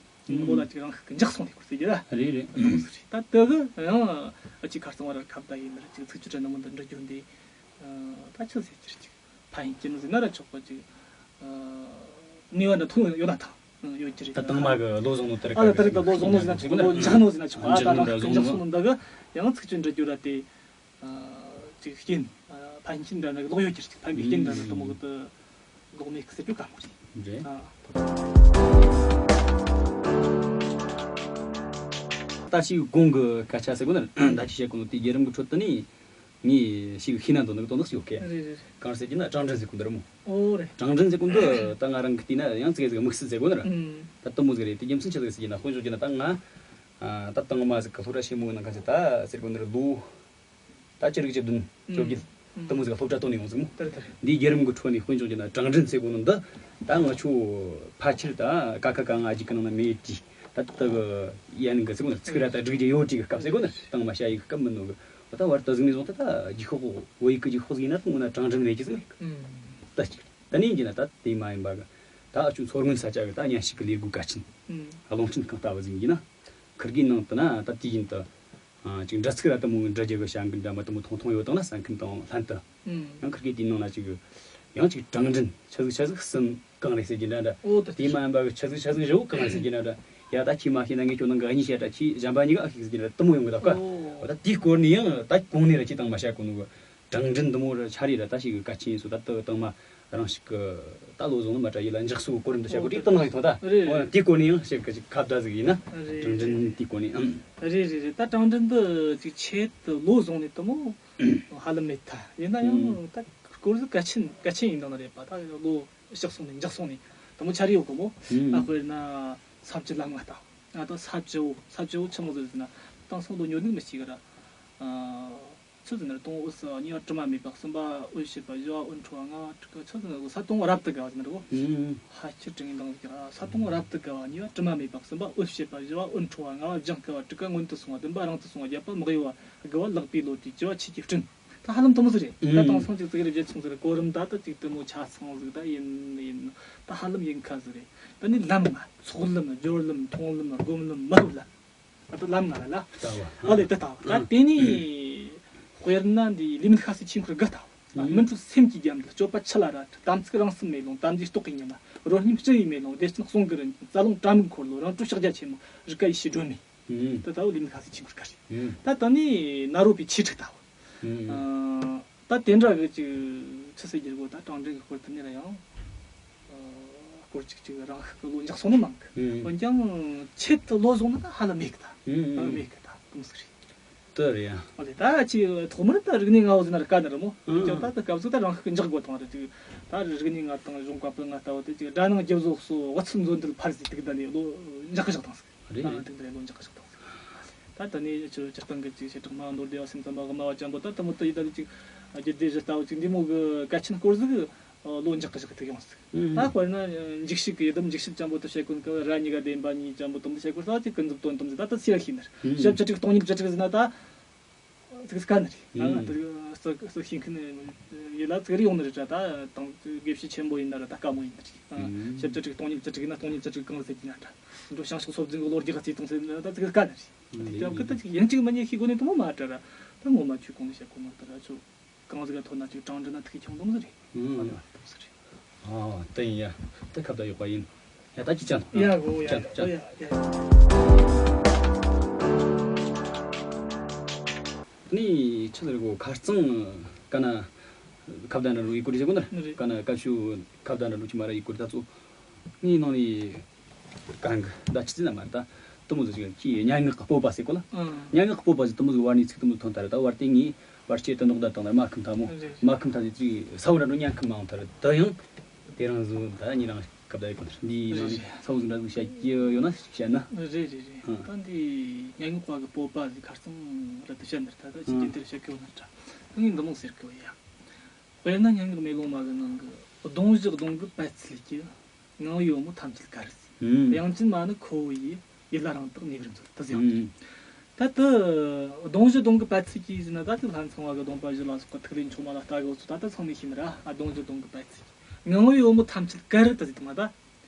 ངོ་ལ་ཅིག་རང་ཤུགས་ཀྱིས་འཇགས་སོང་ནས་སྐོར་ཟེར་རྒྱུ་ར། རེད་རེད། ད་དེ་གི་ཡང་ཨ་ཅིག་ཁ་རྩང་བ་ར་ཁ་བརྡ་ཡིན་ན་ར། ཅིག་ཚིག་བཅད་ཕྲད་ནང་མི་འདི་འབྲི་རྒྱུ་འདི། ཨ་ད་ཆི་ཟེར་རྒྱུ་རེད། ཅིག་ཕན་ཡོན་ཅན་ཟེར་ན་ར་ཆོག་གི། ཅིག་ཨ་ནུས་པ་འདྲ་ཐོན་ཡོད་ན་ཐང་ཡོད་རྒྱུ་རེད། ད་དང་མ་གི་བློ་བཟུང་ནོ་དེར་ཨ་ལ་དེ་རིགས་ད་བློ་བཟུང་ནོ་ཟེར་ན་ཆོག་གི། བློ་འཇགས་ནོ་ཟེར་ན་ཆོག་གི། ཨ་ད་འཇགས་ནོ་རང་ཤུགས་འཇགས་སོང་ནོ་འདི་གི་ཡང་ཚིག་བཅད་འབྲི་རྒྱུ་ར་དེ། ཨ་ཅིག་རྐྱེན། ཨ་ཕན་ཡོན་འདྲ་ན་ལོག་ཡོད་རྒྱུ་རེད། ཅིག་ཕན་པའི་རྐྱེན་འདྲ་ན་དུ་མོ་གི་དུ་ལོག་མེད་གི་ཟེར་རྒྱུ་དཀའ་མོ་རེད། རེད། ཨ། ད་ཅིག་གོང་གི་སྐད་ཆ་ཟེར་གོ་ནི་ད་ཅིག་བཤད་གོ་ནོ་དེ་བརྒྱུད་རིམ་གི་ཁྲོད་དུ་ནི་ངས་ཞིག་ཤེས་ན་འདོད་ནི་གི་དོན་དག་ཞིག་ཡོད་གི། རེད་རེད་རེད། གང་ཟེར་གྱི་ན་གྲངས་འདྲེན་ཟེར་གོ་འདི་རེད་མོ། ཨོ་རེད། གྲངས་འདྲེན་ཟེར་གོ་འདི་ད་ང་རང་གི་བལྟས་ན་ཡང་ཙི་གེ་ཟིག་དམིགས་བསལ་ཟེར་གོ་ནི་ར། ཨུམ། ད་དུ་མོ་ཟིག་རེད། དེ་རྒྱུ་མཚན་ཆི་ཟིག་ཟེར་གྱི་ན་དཔེ་འཇོག་གྱི་ན་ད་ང་ཨ་ད་དང་མ་ཟིག་གི་སློབ་གྲྭ་ཆེན་མོའི་ནང་ག་ཚོད་ད་ཟེར་གོ་འདི་རེད། ལོ་ད་ཅི་རིགས་ཀྱི་བདུན་བཅོ་བརྒྱད་ཨུམ། དུ་མོ་ཟིག་སློབ་གྲྭ་བཏོན་ནས་ཡོང་ཟིག་མོ། དེ་རེད་དེ་རེད། འདིའི་བརྒྱུད་རིམ་གྱི་ཁྲོད་ནས་དཔེ་འཇོག་རྒྱུ་ན་གྲངས་འདྲེན་ཟེར་གོ་ནི་འདི་ད་ང་ཆོ་ཕལ་ཆེར་ད་ཀ་ཁ་ག་ང་འཇིག་གི་ནང་ན་མེད་དེ། ད་ལྟ་གི་ཡན་གི་ཟེར་གོ་ནི་ཚིག་ར་ད་སྒྲིག་རྒྱུ་ཡོད་དེ་གི་སྐབས་ཟེར་གོ་ནི་དང་མ་བྱ་ཡི་གི་སྐབས་མིན་ནོ་གི། ད་བར་དུ་ཟིག་ནས་བཟུང་ད་ད་རྒྱུགས་ཤོག་བོད་ཡིག་གི་རྒྱུགས་ཤོག་ཟིག་ཡིན་ན་ད་ངོ་ན་གྲངས་འདྲེན་མེད་ཀྱི་ཟིག་རེད། ད་གཅིག་ད་ནས་ཡིན་གྱི་ན་ད་དེ་མ་ཡིན་པ་གི་ད་ཨ་ཆུ་མཚོ་སྔོན་ས་ཆ་གི་ད་གཉེན་སྒྲིག་གི་ལས་སྒོའི་གལ་ཆེན་རླུང་འཕྲིན་ཁང་ལྟ་བུ་ཟིག་ཡིན་གྱི་ན་ཁིར་གི་ནང་དུ་ན་ད་དེ་བཞིན་དུ། ཨ་ཅིག་འདྲ་ཚིག་ར་དུ་མོ་འདྲ་རྒྱུ་གི་བྱ་འགུལ་འདྲ་མ་དུ་མོ་ཐུང་ཐུང་ཡོད་དང་ན་ས་འཁོན་དང་ལྷན་དུ། ཨང་། ཡང་ཁིར་གི་དེའི་ནང་ན་ཅིག་ཡང་ཅིག་གྲངས་འདྲེན་ཆི་ཟིག་ཆི་ཟིག་གསུམ་གང་རེད་ཟེར་གྱི་འདྲ་འདྲ། ཨོ་ད་དེ་མ་ཡིན་པ་གི་ཆི་ཟིག་ཆི་ཟིག་བཞི་བོ་གང་རེད་ཟེར་གྱི་འདྲ་འདྲ། ཡ་ད་ཁྱི་མ་ཤེས་ན་ངས་ཁྱོད་ནང་གི་གཉིས་བཤད་འདྲ། ཁྱི་གཞན་པ་གཉིས་ཀ་ཨ་ཤེས་ཟེར་གྱི་འདྲ་དུ་མོ་ཡོང་གི་ད་ཀ། ཨོ། ཨོ་ད་དེའི་སྐོར་ནས་ཡང་ད་གོང་ནས་ར་ཅི་དང་མ་བཤད་གོ་ནོ་གི། གྲངས་འདྲེན་འདི་མོ་ར་ཆ་རེ་ར་ད་ཞིག་གི་གལ་ཆེན་སོ་ད་ལྟ་དང་མ་རང་ཞིག་གི་ད་བློ་བཟུང་ནི་མ་དྲ་ཡིད་ལ་འཇགས་སོ་གོ་རིམ་དུ་བྱ་དགོས་ཏེ་དང་ལ་ཡིན་ཐོག་ད། རེད། འོ་ན་དེའི་སྐོར་ནས་ཡང་ཞིག་གི་ཅིག་ཁ་བརྡ་ཟིག་ཡིན་ན། རེད། གྲངས་འདྲེན་དེའི་སྐོར་ནས་ཨང་། རེད་རེད་རེད། ད་གྲངས་འདྲེན་འདི་ཅིག་ཆེད་དུ་བློ་བཟུང་ནས་དུ་མོ་ཧ་ལམ་མེད་ད། ཡིན་ན་ཡང་ད་སྐོར་ཟིག་གལ་ཆེན་གལ་ཆེན་ཡིན་ད་ན་རེད་པ། ད་བློ་བཞག་སོང་ནས་འཇགས་སོང་ནས་དུ་མོ་ཆ་རེ་ཡོད་གོ་མོ། ཨ་དཔེར་ན་ས་བཅུ་ལམ་ལྔ་ལྟ། ཨ་ད་ས་བཅུ་བོ་ས་བཅུ་བོ་ཆི་མོ་ཟིག་ཟེར་ན་དེང་སང་ལོ་ཉོ་ནི་མི་ཤེས་གི་ར། ཨ། ཆི་ཟེར་ན་ར། དང་པོ་འོད་གསལ་བ། གཉིས་པ་དྲི་མ་མེད་པ། གསུམ་པ་འོད་བྱེད་པ། བཞི་པ་འོད་འཕྲོ་བ། ལྔ་པ་དྲུག་པ་ཆི་ཟེར་ན་ར། ས་དང་པོ་རབ་ཏུ་དགའ་བ་ཟེར་ན་ར། ཧ་ཁྱི་དྲི་ངན་དང་ཟིག་ར། ས་དང་པོ་རབ་ཏུ་དགའ་བ། གཉིས་པ་དྲི་མ་མེད་པ། གསུམ་པ་འོད་བྱེད་པ། བཞི་པ་འོད་འཕྲོ་བ། ལྔ་པ་སྦྱངས་དཀའ་བ། དྲུག་པ་མངོན་དུ་སོང་བ། བདུན་པ་རིང་དུ་སོང་བ། བརྒྱད་པ་མི་གཡོ་བ། དགུ་པ་ལེགས་པའི་བློ་དེས། བཅུ་པ་ཆོས་ཀྱི་སྤྲིན། ད་ཧ་ལམ་དུ་མོ་ཟིག་རེད། ད་དེང་སང་ཅིག་ཙིག་རེ་བརྗེད་སོང་ཟིག་ར། གོ་རིམ་ད་ད་ཅིག་དུ་མོ་ཆ་ཚང་ཟིག་ད་ཡིན་ཡིན། ད་ཧ་ལམ་ཡིན་ཁ་ཟིག་རེད། ད་ནི་ལམ་ལྔ། ཚོགས་ལམ། སྦྱོར་ལམ། མཐོང་ལམ། སྒོམ་ལམ། མི་སློབ་ལམ། ད་ལམ་ལྔ་རེད་ལ། ལྟ་བ། ཨ་ལེ་ད་ལྟ་བ། ད་དེ་ནས་དཔེར་ན་འདི་ལུས་མེད་ཤ་ཟའི་ཆོས་འཁོར་དགུ་ལྟ་བུ། སྨིན་གྲོལ་སེམས་ཀྱི་རྒྱ་མཚོ། སྤྱོད་པ་ཆུ་ལ་ར་དྲི། དམ་ཚིག་རང་སེམས་མེ་ལོང་། དམ་ཚིག་རྟོག་གེའི་ཉི་མ། རོ་སྙོམས་སྤྲུལ་བའི་མེ་ལོང་། བདེ་སྐྱིད་གསུང་གི་རིན་ཆེན། རྩ་རླུང་དྲ་མིག་འཁོར་ལོ། རང་གྲོལ་ཕྱག་རྒྱ་ཆེན་མོ། རིག་པ་ཡེ་ཤེས་སྒྲོན་མེ། ད་ལྟ་བུ་ལུས་མེད་ཤ་ཟའི་ཆོས་འཁོར་དགུ་རེད། ད་དེ་ནས་ནཱ་རོ་པའི་ཆོས་དྲུག་ལྟ་བུ། ཨ། ད་དེ་འདྲ་གི་ཅིག་ཆི་ཟེར་རྒྱུ་རེད་གོ། ད་གྲངས་འདྲེན་གི་སྐོར་དེ་ནས་ཡང་། ཨ། སྐོར་ཅིག་ཅིག་རང་ཤུགས་ཀྱིས་བློ་འཇགས་སོང་ནི་མང་གི། ཨུམ། འོན་ཀྱང་ཆེད་དུ་བློ་བཟུང་ནི་ད་ཧ་ལམ་མེད་གི་ད། ཨུམ། ཧ་ལམ་མེད་གི་ད་དུང་ཟིག་རེད། དེ་རེད་ཡ། ཨོ་ལེ། ད་ཅིག་ཐོག་མར་ད་རིག་གནས་ལྔ་བོ་ཟེར་ན་ར་དཀའ་ནི་རེད་མོ། ཨུམ། འོན་ཀྱང་ད་ད་སྐབས་སུ་ད་རང་ཤུགས་ཀྱིས་འཇགས་དགོས་དང་རེད། ཅིག་ད་རིག་གནས་ལྔ་དང་གཞུང་བཀའ་པོད་ལྔ་ལྟ་བུ་དེ་ཅིག་སྒྲ་ནང་རྒྱུ་བཟོ་སོགས་འོད་ཚུལ་མཛོད་འདུལ་ཕར་ཟིག་དུག་ད་ནི་བློ་འཇགས་གི་བཞག་དང་ཟིག། རེད། ཨ། རེད། དེ་འདྲ་བློ་འཇགས་གི་བཞག་དང་ཟིག། ད་ད་ནི་ཆོས་སྤྱིར་བཏང་གི་ཅིག་བྱེ་བྲག་སྨྲ་བ་མདོ་སྡེ་པ་སེམས་ཙམ་པ་དབུ་མ་པ་ཅན་པོ་ད་དུ་མོ་ད་ཡི་ད་ལི་ཅིག་རྒྱུད་སྡེ་བཞི་ལྟ་བུ་ཅིག་འདི་མོ་གི་གལ་ཆེན་སྐོར་ཟིག་བློ་འཇགས་གི་བཞག་གི་ཐུག་ཡོང་ཟིག། ཨུམ། ད་དཔེར་ན་འཇིགས་བྱེད་ཀྱི་ཡི་དམ་འཇིགས་བྱེད་ཅན་པོ་དུ་བཤད་གོ་ནི་གི་ར་གཉིས་ཀ་བདེན་པ་གཉིས་ཅན་པོ་དུ་མོ་དུ་བཤད་གོ་ས་ཅིག་ཀུན་རྫོབ་དོན་དམ་ཟིག་ད་ད་སི་ར་ཤེས་ནི་རེད། ཨུམ། ཞབས་བཅུ་དྲུག་སྟོང་ཉིད་བཅུ་དྲུག་ཟེར་ན་ད། ཙིག་དཀའ་ནི་རེད། ཨ། ཨུམ། ཙིག་ཙིག་ཤེས་མཁན་ཡིད་ལ་ཙིག་རེ་ཡོང་ནི་རེད་དྲ། ད་དང་དགེ་བཤེས་ཆེན་པོ་ཡིན་ན་ར་ད་དཀའ་མོ་ཡིན་ནི་རེད། ཨ། ཨུམ། ཞབས་བཅུ་དྲུག་སྟོང་ཉིད་བཅུ་དྲུག་ཡིན་ན་སྟོང་ཉིད་བཅུ་དྲུག་གང་ཟེར་གྱི་ན་དྲ། འགྲོ་བྱང་ཕྱོགས་སློབ་འཛིན་གྱི་བློ་རྒྱག་རྩིས་དང་ཟེར་ན་ད་ཙིག་དཀའ་ནི་རེད། ཨུམ། དེ་ཡང་ཁི་ད་ཅིག་ཡིན་གཅིག་མིན་གཉིས་ཤེས་དགོས་ནི་དུ་མོ་མ་དྲ་ར། ད་ངོ་མ་ཆོས་གོང་ནས་བཤད་གོ་ནོ་ལྟར་ར་ཆོས་གང་ཟིག་ག་ཐོན་ན་ཅིག་དྲང་འདྲི་ན་ཐུག་ཁྱོང་དུ་མོ་ཟིག་རེད། ཨུམ། ཨ་ལེ་དུ་མོ་ཟིག་རེད། ཨ། དེ་ཡིན་ཡ། དེ་ཁ་བརྡ་ཡོད་པ་ཡིན། ཡ་ད་ཅི་ཅང་། ཡ་གོ་ཡ་ཅང་ཡ་ཅང་། ཡ་ཡ། ནི་ཆི་ཟེར་གོ་ཁ་རྩང་ཀ་ན་ཁ་བརྡ་འདྲ་རུ་ཡི་གུ་རི་ཟེར་གོ་ནི་རེད། ཀ་ན་ཀ་ཤུ་ཁ་བརྡ་འདྲ་རུ་ཅི་མ་ར་ཡི་གུ་རི་ད་ཚོ་ནི་ནང་ནི་གང་གི་ད་ཆི་ཟེར་ན་མ་རེད། ད་དུ་མོ་ཟིག་ཅིག་གི་སྙན་ངག་གི་སྤོབས་པ་ཟེར་གོ་ལ། ཨང་། སྙན་ངག་གི་སྤོབས་པ་ཟིག་དུ་མོ་ཟིག་བར་ནི་ཚིག་དུ་མོ་ཐོན་ཐ་རེད། ད་བར་དེ་ངའི་བར་ཆད་དུ་འདོགས་ད་དང་ན་མ་ཁུམ་ཐ་མོ། རེད་རེད། མ་ཁུམ་ཐ་ཟིག་ཅིག་ས་བོ་འདྲ་འགྲོ་སྙན་ཁུམ་མ་འོང་ཐ་རེད། ད་ཡང་དེ་རང་ཟིག་ད་ཉི་རང་། སྐབས་ད་ཡོད་གི་འདིའི་ནང་ནས་ཚ་བོ་ཟིག་འདྲ་ཟིག་བཤད་ཀྱི་ཡོད་ན་བཤད་ན། རེད་རེད་རེད། ཨང་། ད་འདི་སྙན་ངག་པ་གི་སྤོབས་པ་ཟིག་ཁ་རྩང་ར་དུ་བཤད་ནི་རེད། ད་ད་ཅི་ཨང་། དེ་དེར་བཤད་གི་ཡོད་ན་འདྲ། ངས་འདི་མོ་ཟེར་གི་ཡོད་ཡ། དཔེར་ན་སྙན་ངག་མེ་ལོང་མ་གི་ནང་གི། གདོང་བཞི་གདོང་གི་པད་ཚལ་གྱི། ངང་པའི་བུ་མོ་ཐམས་ཅད་དཀར་རེད། ཨང་། དབྱངས་ཅན་མ་ནི་ཁོ་བོ་ཡི། ཡིད་ལ་རང་དག་གནས་པར་མཛོད། དེ་ཟེར་ཡང་། ཨང་། ད་དེ་གདོང་བཞི་གདོང་གི་པད་ཚལ་གྱི་ཟེར་ན། ད་དེ་ལྷ་ཚངས་པ་གི་གདོང་པ་བཞི་ལ་སོགས་པ་ཐིག་ལེ་མཆོག་མ་ལ་ལྟ་གི་འུ་ཚོ་ད་ལྟ་ཚང་མས་ཤེས་ནི་ར། ཨ། གདོང་བཞི་གདོང་གི་པད་ཚལ་གྱི། ངང་པའི་བུ་མོ་ཐམས་ཅད་དཀར་རེད་དེ་ཟེར་དུས་མ་ད།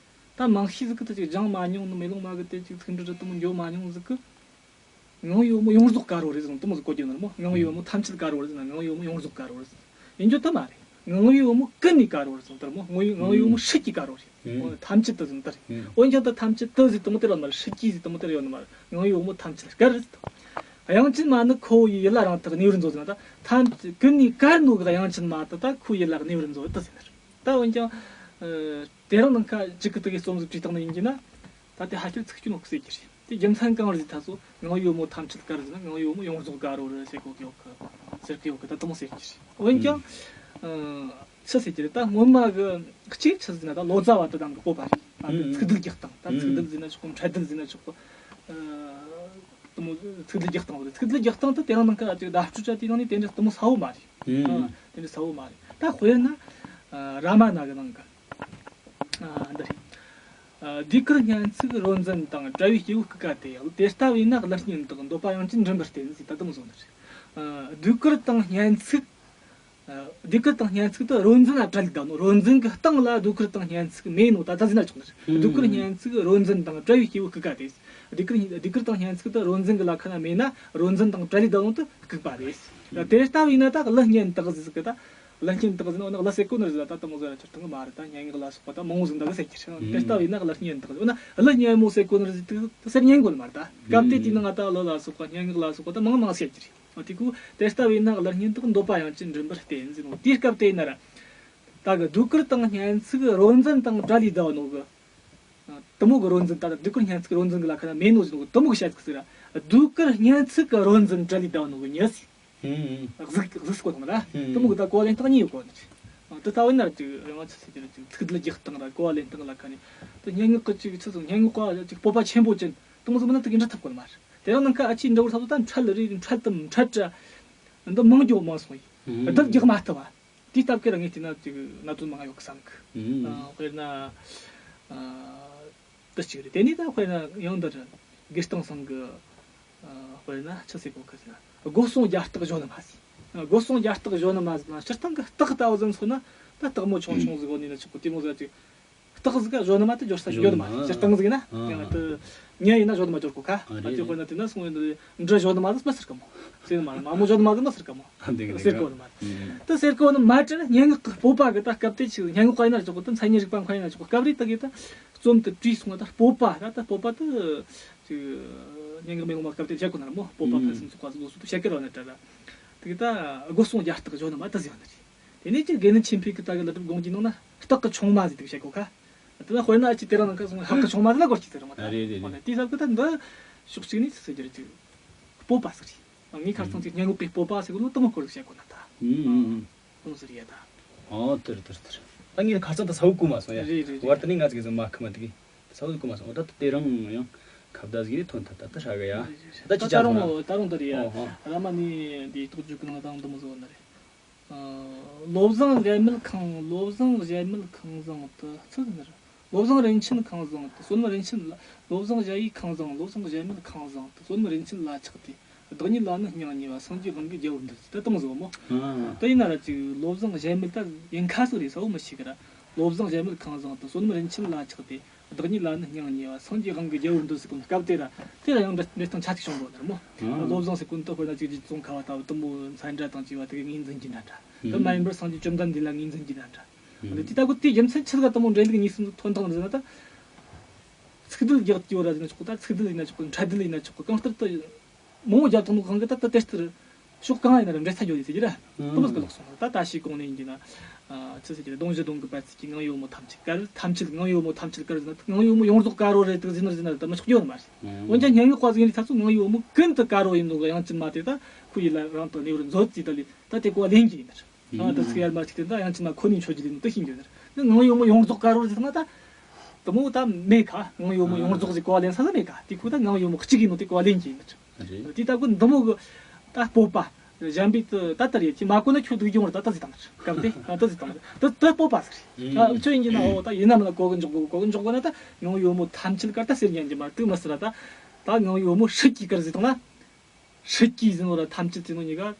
ད་མང་ཤས་ཟིག་གིས་དེ་ཅིག་སྦྱང་མ་མྱོང་ནི། མེ་ལོང་མ་གི་དེ་ཅིག་ཚིག་འབྲུ་རི་དེ་མོ་འགྱོ་མ་མྱོང་ཟིག་གིས། ངང་པའི་བུ་མོ་ཡོངས་རྫོགས་དཀར་བོ་རེད་ཟེར་ནོ་དེ་མོ་ཟིག་གོ་རྒྱུ་ནི་རེད་མོ། ངང་པའི་བུ་མོ་ཐམས་ཅད་དཀར་བོ་རེད་ཟེར་ན། ངང་པའི་བུ་མོ་ཡོངས་རྫོགས་དཀར་བོ་རེད་ཟེར་ན་ཡིན་རྒྱུ་དེ་མ་རེད། ངང་པའི་བུ་མོ་ཀུན་ནས་དཀར་བོ་རེད་ཟེར་ནོ་དེ་རེད་མོ། ངང་པའི་ངང་པའི་བུ་མོ་ཧྲིལ་གྱིས་དཀར་བོ་རེད། ཨང་། ཐམས་ཅད་དུ་ཟེར་ནོ་དེ་རེད། ཨང་། འོན་ཀྱང་ད་ཐམས་ཅད་དུ་ཟེར་དེ་མོ་དེ་ཡོད་ནི་མ་རེད། ཧྲིལ་གྱིས་ཟེར་དེ་མོ་དེ་ཡོད་ནི་མ་རེད། ངང་པའི་བུ་མོ་ཐམས་ཅད་དཀར་རེད་ཟེར་ནོ། དབྱངས་ཅན་མ་ནི་ཁོ་བོ་ཡི། ཡིད་ལ་རང་དག་གནས་པར་མཛོད་ཟེར་ན། ད་ཐམས་ཅད་ཀུན་ནས་དཀར་ནོ་གི་དབྱངས་ཅན་མ་དེ་ད་ཁོའི་ཡིད་ལ་གནས་པར་མཛོད་དེ་ཟེར་ནི་རེད། ད་འོན་ཀྱང་། ཨ། དེ་རིང་ནངས་ཁ་གཅིག་གི་དེ་གའི་རྩོམ་ཟིག་བྲིས་བཏང་ནི་ཡིན་གྱི་ན། ད་དེ་ཧ་ཅང་ཚིག་སྐྱོན་ཟིག་ཟེར་གྱི་རེད། དེ་རྒྱུ་མཚན་གང་རེད་ཟེར་ཐ་སོ། ངང་པའི་བུ་མོ་ཐམས་ཅད་དཀར་ཟེར་ན། ངང་པའི་བུ་མོ་ཡོངས་རྫོགས་དཀར་བོ་རེད་ཟེར་གོ་གི་ཡོད་གི། ཟེར་གི་ཡོད་གི། ད་དེ་མོ་ཟེར་གྱི་རེད། འོན་ཀྱང་། ཨ། ཆི་ཟེར་གྱི་རེད། ད་སྔོན་མ་གི་གཅིག་ཆི་ཟེར་ན། ད་ལོ་ཙཱ་བ་དེ་དང་གི་སྤོབས་པ་རེད། ད་འདི་ཚིག་སྡུད་རྒྱག་སྟངས། ད་ཚིག་སྡུད་ཟེར་ན་ཆོག་གོ། འཕྲལ་སྡུད་ཟེར་ན་ཆོག་གོ། ཨ། དེ་མོ་ཚིག་སྡུད་རྒྱག་སྟངས་རེད། ཚིག་སྡུད་རྒྱག་སྟངས་དེ་དེ་རིང་ནངས་ཁ་ཅིག་བརྡ་སྤྲོད་བྱ་དེའི་ནང་ནས་དེ་འདྲ་དེ་མོ་གསལ་བོ་མ་རེད། ཨ། དེ་འདྲ་གསལ་བོ་མ་རེད། ད་དཔེར་ན། ཨ། རཱ་མ་ན་གི་ནང་གི། ཨ། འདི་རེད། ཨ། ཟློས་གར་སྙན་ཚིག་རོ་འཛིན་དང་བྲལ་བའི་སྐྱེས་བུ་སྐུ་དཀའ་སྟེ། དེ་ལྟ་བས་ན་གླུ་སྙན་དག་འདོད་པ་དབྱངས་ཅན་མགྲིན་པར་བརྟེན་ཟེར། ད་དེ་མོ་བཟོ་ནི་རེད། ཨ། ཟློས་གར་དང་སྙན་ཚིག་ཨ། ཟློས་གར་དང་སྙན་ཚིག་དེ་རོ་འཛིན་ལ་བྲལ་ལེ་བསྡད་ནོ། རོ་འཛིན་གྱི་སྟེང་ལ་ཟློས་གར་དང་སྙན་ཚིག་མེད་ནོ། ད་ད་ཟེར་ན་ཆོག་ནི་རེད། ཨང་། ཟློས་གར་སྙན་ཚིག་རོ་འཛིན་དང་བྲལ་བའི་སྐྱེས་བུ་སྐུ་དཀའ་སྟེ། ཟློས་གར་ཟློས་གར་དང་སྙན་ཚིག་དེ་རོ་འཛིན་གྱི་ལ་ཁ་ན་མེད་ན། རོ་འཛིན་དང་བྲལ་ལེ་བསྡད་ནོ་དེ་ལྐུགས་པ་རེད། ཨང་། དེ་ལྟ་བས་ན་ད་གླུ་སྙན་དག་ཟེར་གི། ད་གླུ་སྙན་དག་ཟེར་ན་འོ་ན་གླུ་ཟེར་གོ་ནི་རེད། ད་དེ་མོ་ཟེར་ར་ཆོག་ཐང་གི་མ་རེད། ད་སྙན་ངག་ལ་སོགས་པ་ད་མང་བོ་ཟིག་འདུག་གི་ཟེར་གྱི་རེད། ཨང་། དེ་ལྟ་བས་ན་གླུ་སྙན་དག་ཟེར། འོ་ན་གླུ་སྙན་མོ་ཟེར་གོ་ནི་རེད་ཟེར་དུས་ཟེར་ཉན་གོ་ནི་མ་རེད། ད་སྐབས་དེ་དུས་ནང་ང་ད་གླུ་ལ་སོགས་པ་སྙན་ངག་ལ་སོགས་པ་ད་མང་མང་ཟེར་གྱི་རེད། ཨ། དེ་ཁོ་དེ་ལྟ་བས་ན་གླུ་སྙན་དག་འདོད་པ་དབྱངས་ཅན་མགྲིན་པར་བརྟེན་ཟེར་ནོ། དེའི་སྐབས་དེ་ཡིན་ན་ར། ད་གི་ཟློས་གར་དང་སྙན་ཚིག་རོ་འཛིན་དང་བྲལ་ལེ་བསྡད་ནོ་གི། ཨ། དེ་མོ་གི་རོ་འཛིན། ད་ཟློས་གར་སྙན་ཚིག་རོ་འཛིན་གྱི་ལ་ཁ་ན་མེད་ནོ་ཟེར་ནོ་གི་དེ་མོ་གི་བཤད་གི་ཟེར་ར། ཟློས་གར་སྙན་ཚིག་གི་རོ་འཛིན་བྲལ་ལེ་བསྡད་ནོ་གི་མྱི་ཟེར། ཨང་། གཟུགས་གཟུགས་སྐོར་དང་ར། ཨང་། དེ་མོ་གི་ད་གོ་བ་ལེན་སྟངས་གཉིས་ཡོད་གོ་ནི་རེད། ཨ། དེ་ལྟ་བས་ན་ར་ཅིག་རང་ང་ཆི་ཟེར་གྱི་རེད། ཅིག་ཚིག་སྡུད་རྒྱག་སྟངས་ར་གོ་བ་ལེན་སྟངས་ལ་ཁ་ནས། དེ་སྙན་ངག་གི་ཅིག་ཆི་ཟེར། སྙན་ངག་པ་ཅིག་སྤོབས་པ་ཆེན་པོ་ཅན་དེ་མོ་ཟིག་མིན་ན་དེ་གི་འབྲི་ཐུབ་གོ་ནི་མ་རེད། དེ་རིང་ནངས་ཁ་ཨ་ཅེ་འདྲ་བོ་ས་ཚོ་ད་འཕྲལ་རེད། འཕྲལ་དུ་འཕྲལ་དྲ། འདི་མང་རྒྱུ་མང་སོང་ཡིན། ཨང་། བསྡུ་རྒྱག་མ་ཐུབ་པ། དེའི་སྟབས་ཀྱིས་ར་ངས་བལྟས་ན་ཅིག་གནད་དོན་མང་ཡོད་གི་བསམ་གི། ཨང་། ཨ། དཔེར་ན། ཨ། དེ་གཅིག་རེད། དེ་ནས་ད་དཔེར་ན་ཡང་འདིར་དགེ་སྟོང་ཚང་གི། ཨ། དཔེར་ན་ཆི་ཟེར་གོ་གི་ཟེར་ན། སྒོ་སྲུང་རྒྱ་སྟག་གཞོན་ནུ་མ་ཟེར། སྒོ་སྲུང་རྒྱ་སྟག་གཞོན་ནུ་མ་ཟེར་ན་སྤྱིར་བཏང་གི་སྟག་ལྟ་བུ་ཟིག་མཚོན་ན་ད་སྟག་མོ་ཆུང་ཆུང་ཟིག་གོ་ནི་ན་ཆོག་གི། དེ་མོ་ཟིག་ཅིག་སྟག་ཟིག་ག་གཞོན་ནུ་མ་དེ་སྦྱོར་ས་གཞོན་ནུ་མ། གཞོན་ནུ་མ། སྤྱིར་བཏང་ཟིག་ཡིན་ན། ཨ། ཡང་དེ་ཉ་ཡིན་ན་གཞོན་ནུ་མ་སྦྱོར་གོ་ཁ། ཨ། ཨ་དེ་རེད། དཔེར་ན་དེ་ན་སོང་ཡིན་དུ་འབྲི་གཞོན་ནུ་མ་ཟིག་མི་ཟེར་གི་མོ། ཟེར་ནི་མ་རེད། མ་མོ་གཞོན་ནུ་མ་ཟིག་མི་ཟེར་གི་མོ། ཨ། འདི་གི་ཟེར་གོ་ནི་མ་རེད། ཨ། དེ་ཟེར་གོ་ནི་མ་བྲལ་སྙན་ངག་གི་སྤོབས་པ་གི་ད་སྐབས་དེ་ཆི་སྙན་ངག་པ་ཡིན་ན་ཆོག་གི། དེ་མཚན་ཉིད་རིག་པ་མཁན་ཡིན་ན་ཆོག་གི། སྐབས་རེ་དེ་གི་ད་རྩོམ་དེ་བྲིས་སོང་བ་ད་སྤོབས་པ་ད་ད་སྤོབས་པ་དེ་ཅིག་སྙན་ངག་མེ་ལོང་མ་སྐབས་དེ་བཤད་གོ་ནི་རེད་མོ། སྤོབས་པ་ཕུན་སུམ་ཚོགས་པ་ཟིག་ལོ་སུ་དུ་བཤད་གི་རོ་ནི་དྲ་ར། དེ་གི་ད་སྒོ་སྲུང་རྒྱ་སྟག་གཞོན་ནུ་མ་དེ་ཟེར་བ་ནི་རེད། དེ་ནས་ཅིག་དགེ་འདུན་ཆོས་འཕེལ་གི་ད་གི་ཀླུ་སྒྲུབ་དགོངས་ཀྱི་ནང་ན་སྟག་གི་ཆུང་མ་ཟེར་དེ་བཤད་གོ་ཁ། དེ་ལ་དཔེར་ན་ཨ་ཅེ་དེ་རིང་ནངས་ཁ་སོང་སྟག་གི་ཆུང་མ་ཟེར་ན་གོ་ཅི་ཟེར་རུང་བ་ད། ཨ། རེད་རེད་རེད། དེ་ཟེར་གི་ད་འདི་ཕྱོགས་གཅིག་ནས་ཟེར་རྒྱུ་རེད། ཅིག་སྤོབས་པ་ཟིག་རེད། ངས་ཁ་སང་ཅིག་སྙན་ངག་པའི་སྤོབས་པ་ཟེར་གི་ལོ་དེ་མོ་སྐོར་ཟིག་བཤད་གོ་ན་ད། ཨུམ། དེ་མོ་ཟིག་རེད་ཡ་ད། ཨོ་དེར་དེར་དེར། ད་ངས་ཁ་སང་ད་ས་བོ་གོ་མ་སོང་ཡ། རེད་རེད་རེད། བར་དུ་ནས་ང་ཚོ་གི་ཟིག་མ་ཁི་མ་དེ་གི་ས་བོ་གོ་མ་སོང་། འོ་ད་དེ་རིང་ཡང་ཁ་བརྡ་ཟིག་རེད། ཐོན་ཐ་ད་ད་ཧྲ་གི་ཡ། རེད་རེད། ད་ཅི་ད་ད་རུང་ད་རུང་དེ་རེད་ཡ། ཨོ་ཧོ། ར་མ་ནི་འདི་རྟོགས་བརྗོད་གི་ནང་ད་འདི་མོ་ཟིག་ཡོད་ནི་རེད། ཨ། བློ་བཟང་གཞལ་མེད་ཁང་། བློ་བཟང་གཞལ་མེད་ཁང་བཟང་དུ་ཚུལ་ནི་རེད། བློ་བཟང་རིན་ཆེན་ཁང་བཟང་དུ་བསོད་ནམས་རིན་ཆེན་ལ། བློ་བཟང་གཞལ་ཡས་ཁང་བཟང་། བློ་བཟང་གཞལ་མེད་ཁང་བཟང་དུ་བསོད་ནམས་རིན་ཆེན་ལ་ཆགས་ཏེ། བདག་ཉིད་ལ་ནི་སྙིང་ཉེ་བ། སངས་རྒྱས་དབང་གི་རྒྱལ་པོར་འདུད་ཟེར། ད་དེ་མོ་ཟིག་མོ། ཨ། དེ་ཡིན་ན་ར་ཅིག་བློ་བཟང་གཞལ་མེད་ད་ཡིན་ཁ་ཟིག་རེད་ས་བོ་མི་ཤེས་གི་ར། བློ་བཟང་གཞལ་མེད་ཁང་བཟང་དུ་བསོད་ནམས་རིན་ཆེན་ལ་ཆགས་ཏེ། བདག་ཉིད་ལ་ནི་སྙིང་ཉེ་བ། སངས་རྒྱས་དབང་གི་རྒྱལ་པོར་འདུད་ཟེར་གོ་ནི་སྐབས་དེ་ར། དེ་ལ་ཡང་འབྲི་འབྲི་སྟངས་ཆ་གཅིག་བྱུང་གོ་ནི་རེད་མོ། ཨ། བློ་བཟང་ཟེར་གོ་ནི་ད་དཔེར་ན་ཅིག་རྗེ་ཙོང་ཁ་བ་ལྟ་བུ་དེ་མོ་མཚན་སྒྲ་དང་བཅས་པ་དེ་གི་ངོས་འཛིན་གྱི་འདྲ་འདྲ། དེ་མ་ཡིན་པར་སངས་རྒྱས་བཅོམ་ལྡན་འདས་ལ་ངོས་འཛིན་གྱི་འདྲ་འདྲ། ཨ། དེ་ད་གོ་དེའི་རྒྱུ་མཚན་ཆི་ཟིག་ག་དེ་མོ་འབྲེལ་ལུགས་གཉིས་གསུམ་ཟིག་ཐོན་བཏང་ཟེར་ན་ད། ཚིག་སྡུད་རྒྱག་རྒྱུ་ར་ཟེར་ན་ཆོག་གི། ད་ཚིག་སྡུད་ཡིན་ན་ཆོག་གི། འཕྲལ་སྡུད་ཡིན་ན་ཆོག་གི། གང་ལྟར་དུ། མང་བོ་རྒྱབ་བཏང་ནོ་གང་གི་ད་ལྟ་དེ་ལྟར་ཕྱོགས་གང་ཡིན་ན་ར་འབྲེལ་ཚད་ཡོད་ཟེར་གྱི་ར། ཨང་། དེ་མོ་ཟིག་ལོག་སོང་། ད་ད་ཤི་གོང་ནས་ཡིན་གྱི་ན། ཨ། ཆི་ཟེར་གྱི་རེད། གདོང་བཞི་གདོང་གི་པད་ཚལ་གྱི། ངང་པའི་བུ་མོ་ཐམས་ཅད་དཀར། ཐམས་ཅད་ངང་པའི་བུ་མོ་ཐམས་ཅད་དཀར་ཟེར་ན། ངང་པའི་བུ་མོ་ཡོངས་རྫོགས་དཀར་བོ་རེད་དེ་ཟེར་ན་ཟེར་ན་ད་མི་ཆོག་རྒྱུ་ཡོད་མ་རེད། ཨང་། འོན་ཀྱང་སྙན་ངག་པ་ཟིག་ཡིན་ལ་ད་ཚོ་ངང་པའི་བུ་མོ་ཀུན་ཏུ་དཀར་བོ་ཡིན་ནོ་གི་དབྱངས་ཅན་མ་དེ་ད་ཁོའི་ཡིད་ལ་རང་དུ་གནས་པར་མཛོད་ཅེས་ད་ལས་ད་དེ་གོ་བ་ལེན་གྱི་ཡིན་ནི་རེད། ཨ། ད་ཚིག་ཡར་མར་ཅིག་དེ་ད་དབྱངས་ཅན་མ་ཁོ་ནས་མཆོད་རྒྱུ་ལས་ནོ་དེ་ཤེས་རྒྱུ་ནི་རེད། ངང་པའི་བུ་མོ་ཡོངས་རྫོགས་དཀར་བོ་ཟེར་ན་ད། དེ་མོ་ད་མེད་ཁ། ངང་ཡོད་མོ་ཡོངས་རྫོགས་ཟིག་གོ་བ་ལེན་ས་ལ་མེད་ཁ། དེ་ཁོ་ད་ངང་ཡོད་མོ་གཅིག་ཡིན་ནོ་དེ་གོ་བ་ལེན་གྱི་ཡིན་ནི། རེད། དེ་ད་ཁོ་འདི་མོ་གི་ད་སྤོབས་པ། གཞན་པའི་དུ་ད་ལྟ་རེད་ཁྱི་མ་གོ་ན་ཁྱོད་སྡུག་གྱོང་རེད། ད་ད་ཟིག་བཏང་། སྐབས་དེ་ད་ད་ཟིག་བཏང་། ད་ད་སྤོབས་པ་ཟིག་རེད། ཨ་ཁྱོད་ཡིན་གྱི་ན་འོ་ད་ཡིན་ན་མིན་ན་གོ་གི་འཇོག་གོ་གོ་གི་འཇོག་གོ་ན། ད་ངང་ཡོད་མོ་ཐམས་ཅད་ཀར་ད་ཟེར་ཉན་གྱི་མ་རེད། དུ་མི་ཟེར་ར། ད་ད་ངང་ཡོད་མོ་ཧྲིལ་གྱིས་ཀར་ཟིག་བཏང་ན། ཧྲིལ་གྱིས་ཟིན་ནོ་ར་ཐམས་ཅད་ཟིན་ནོ་གཉིས་ཀ་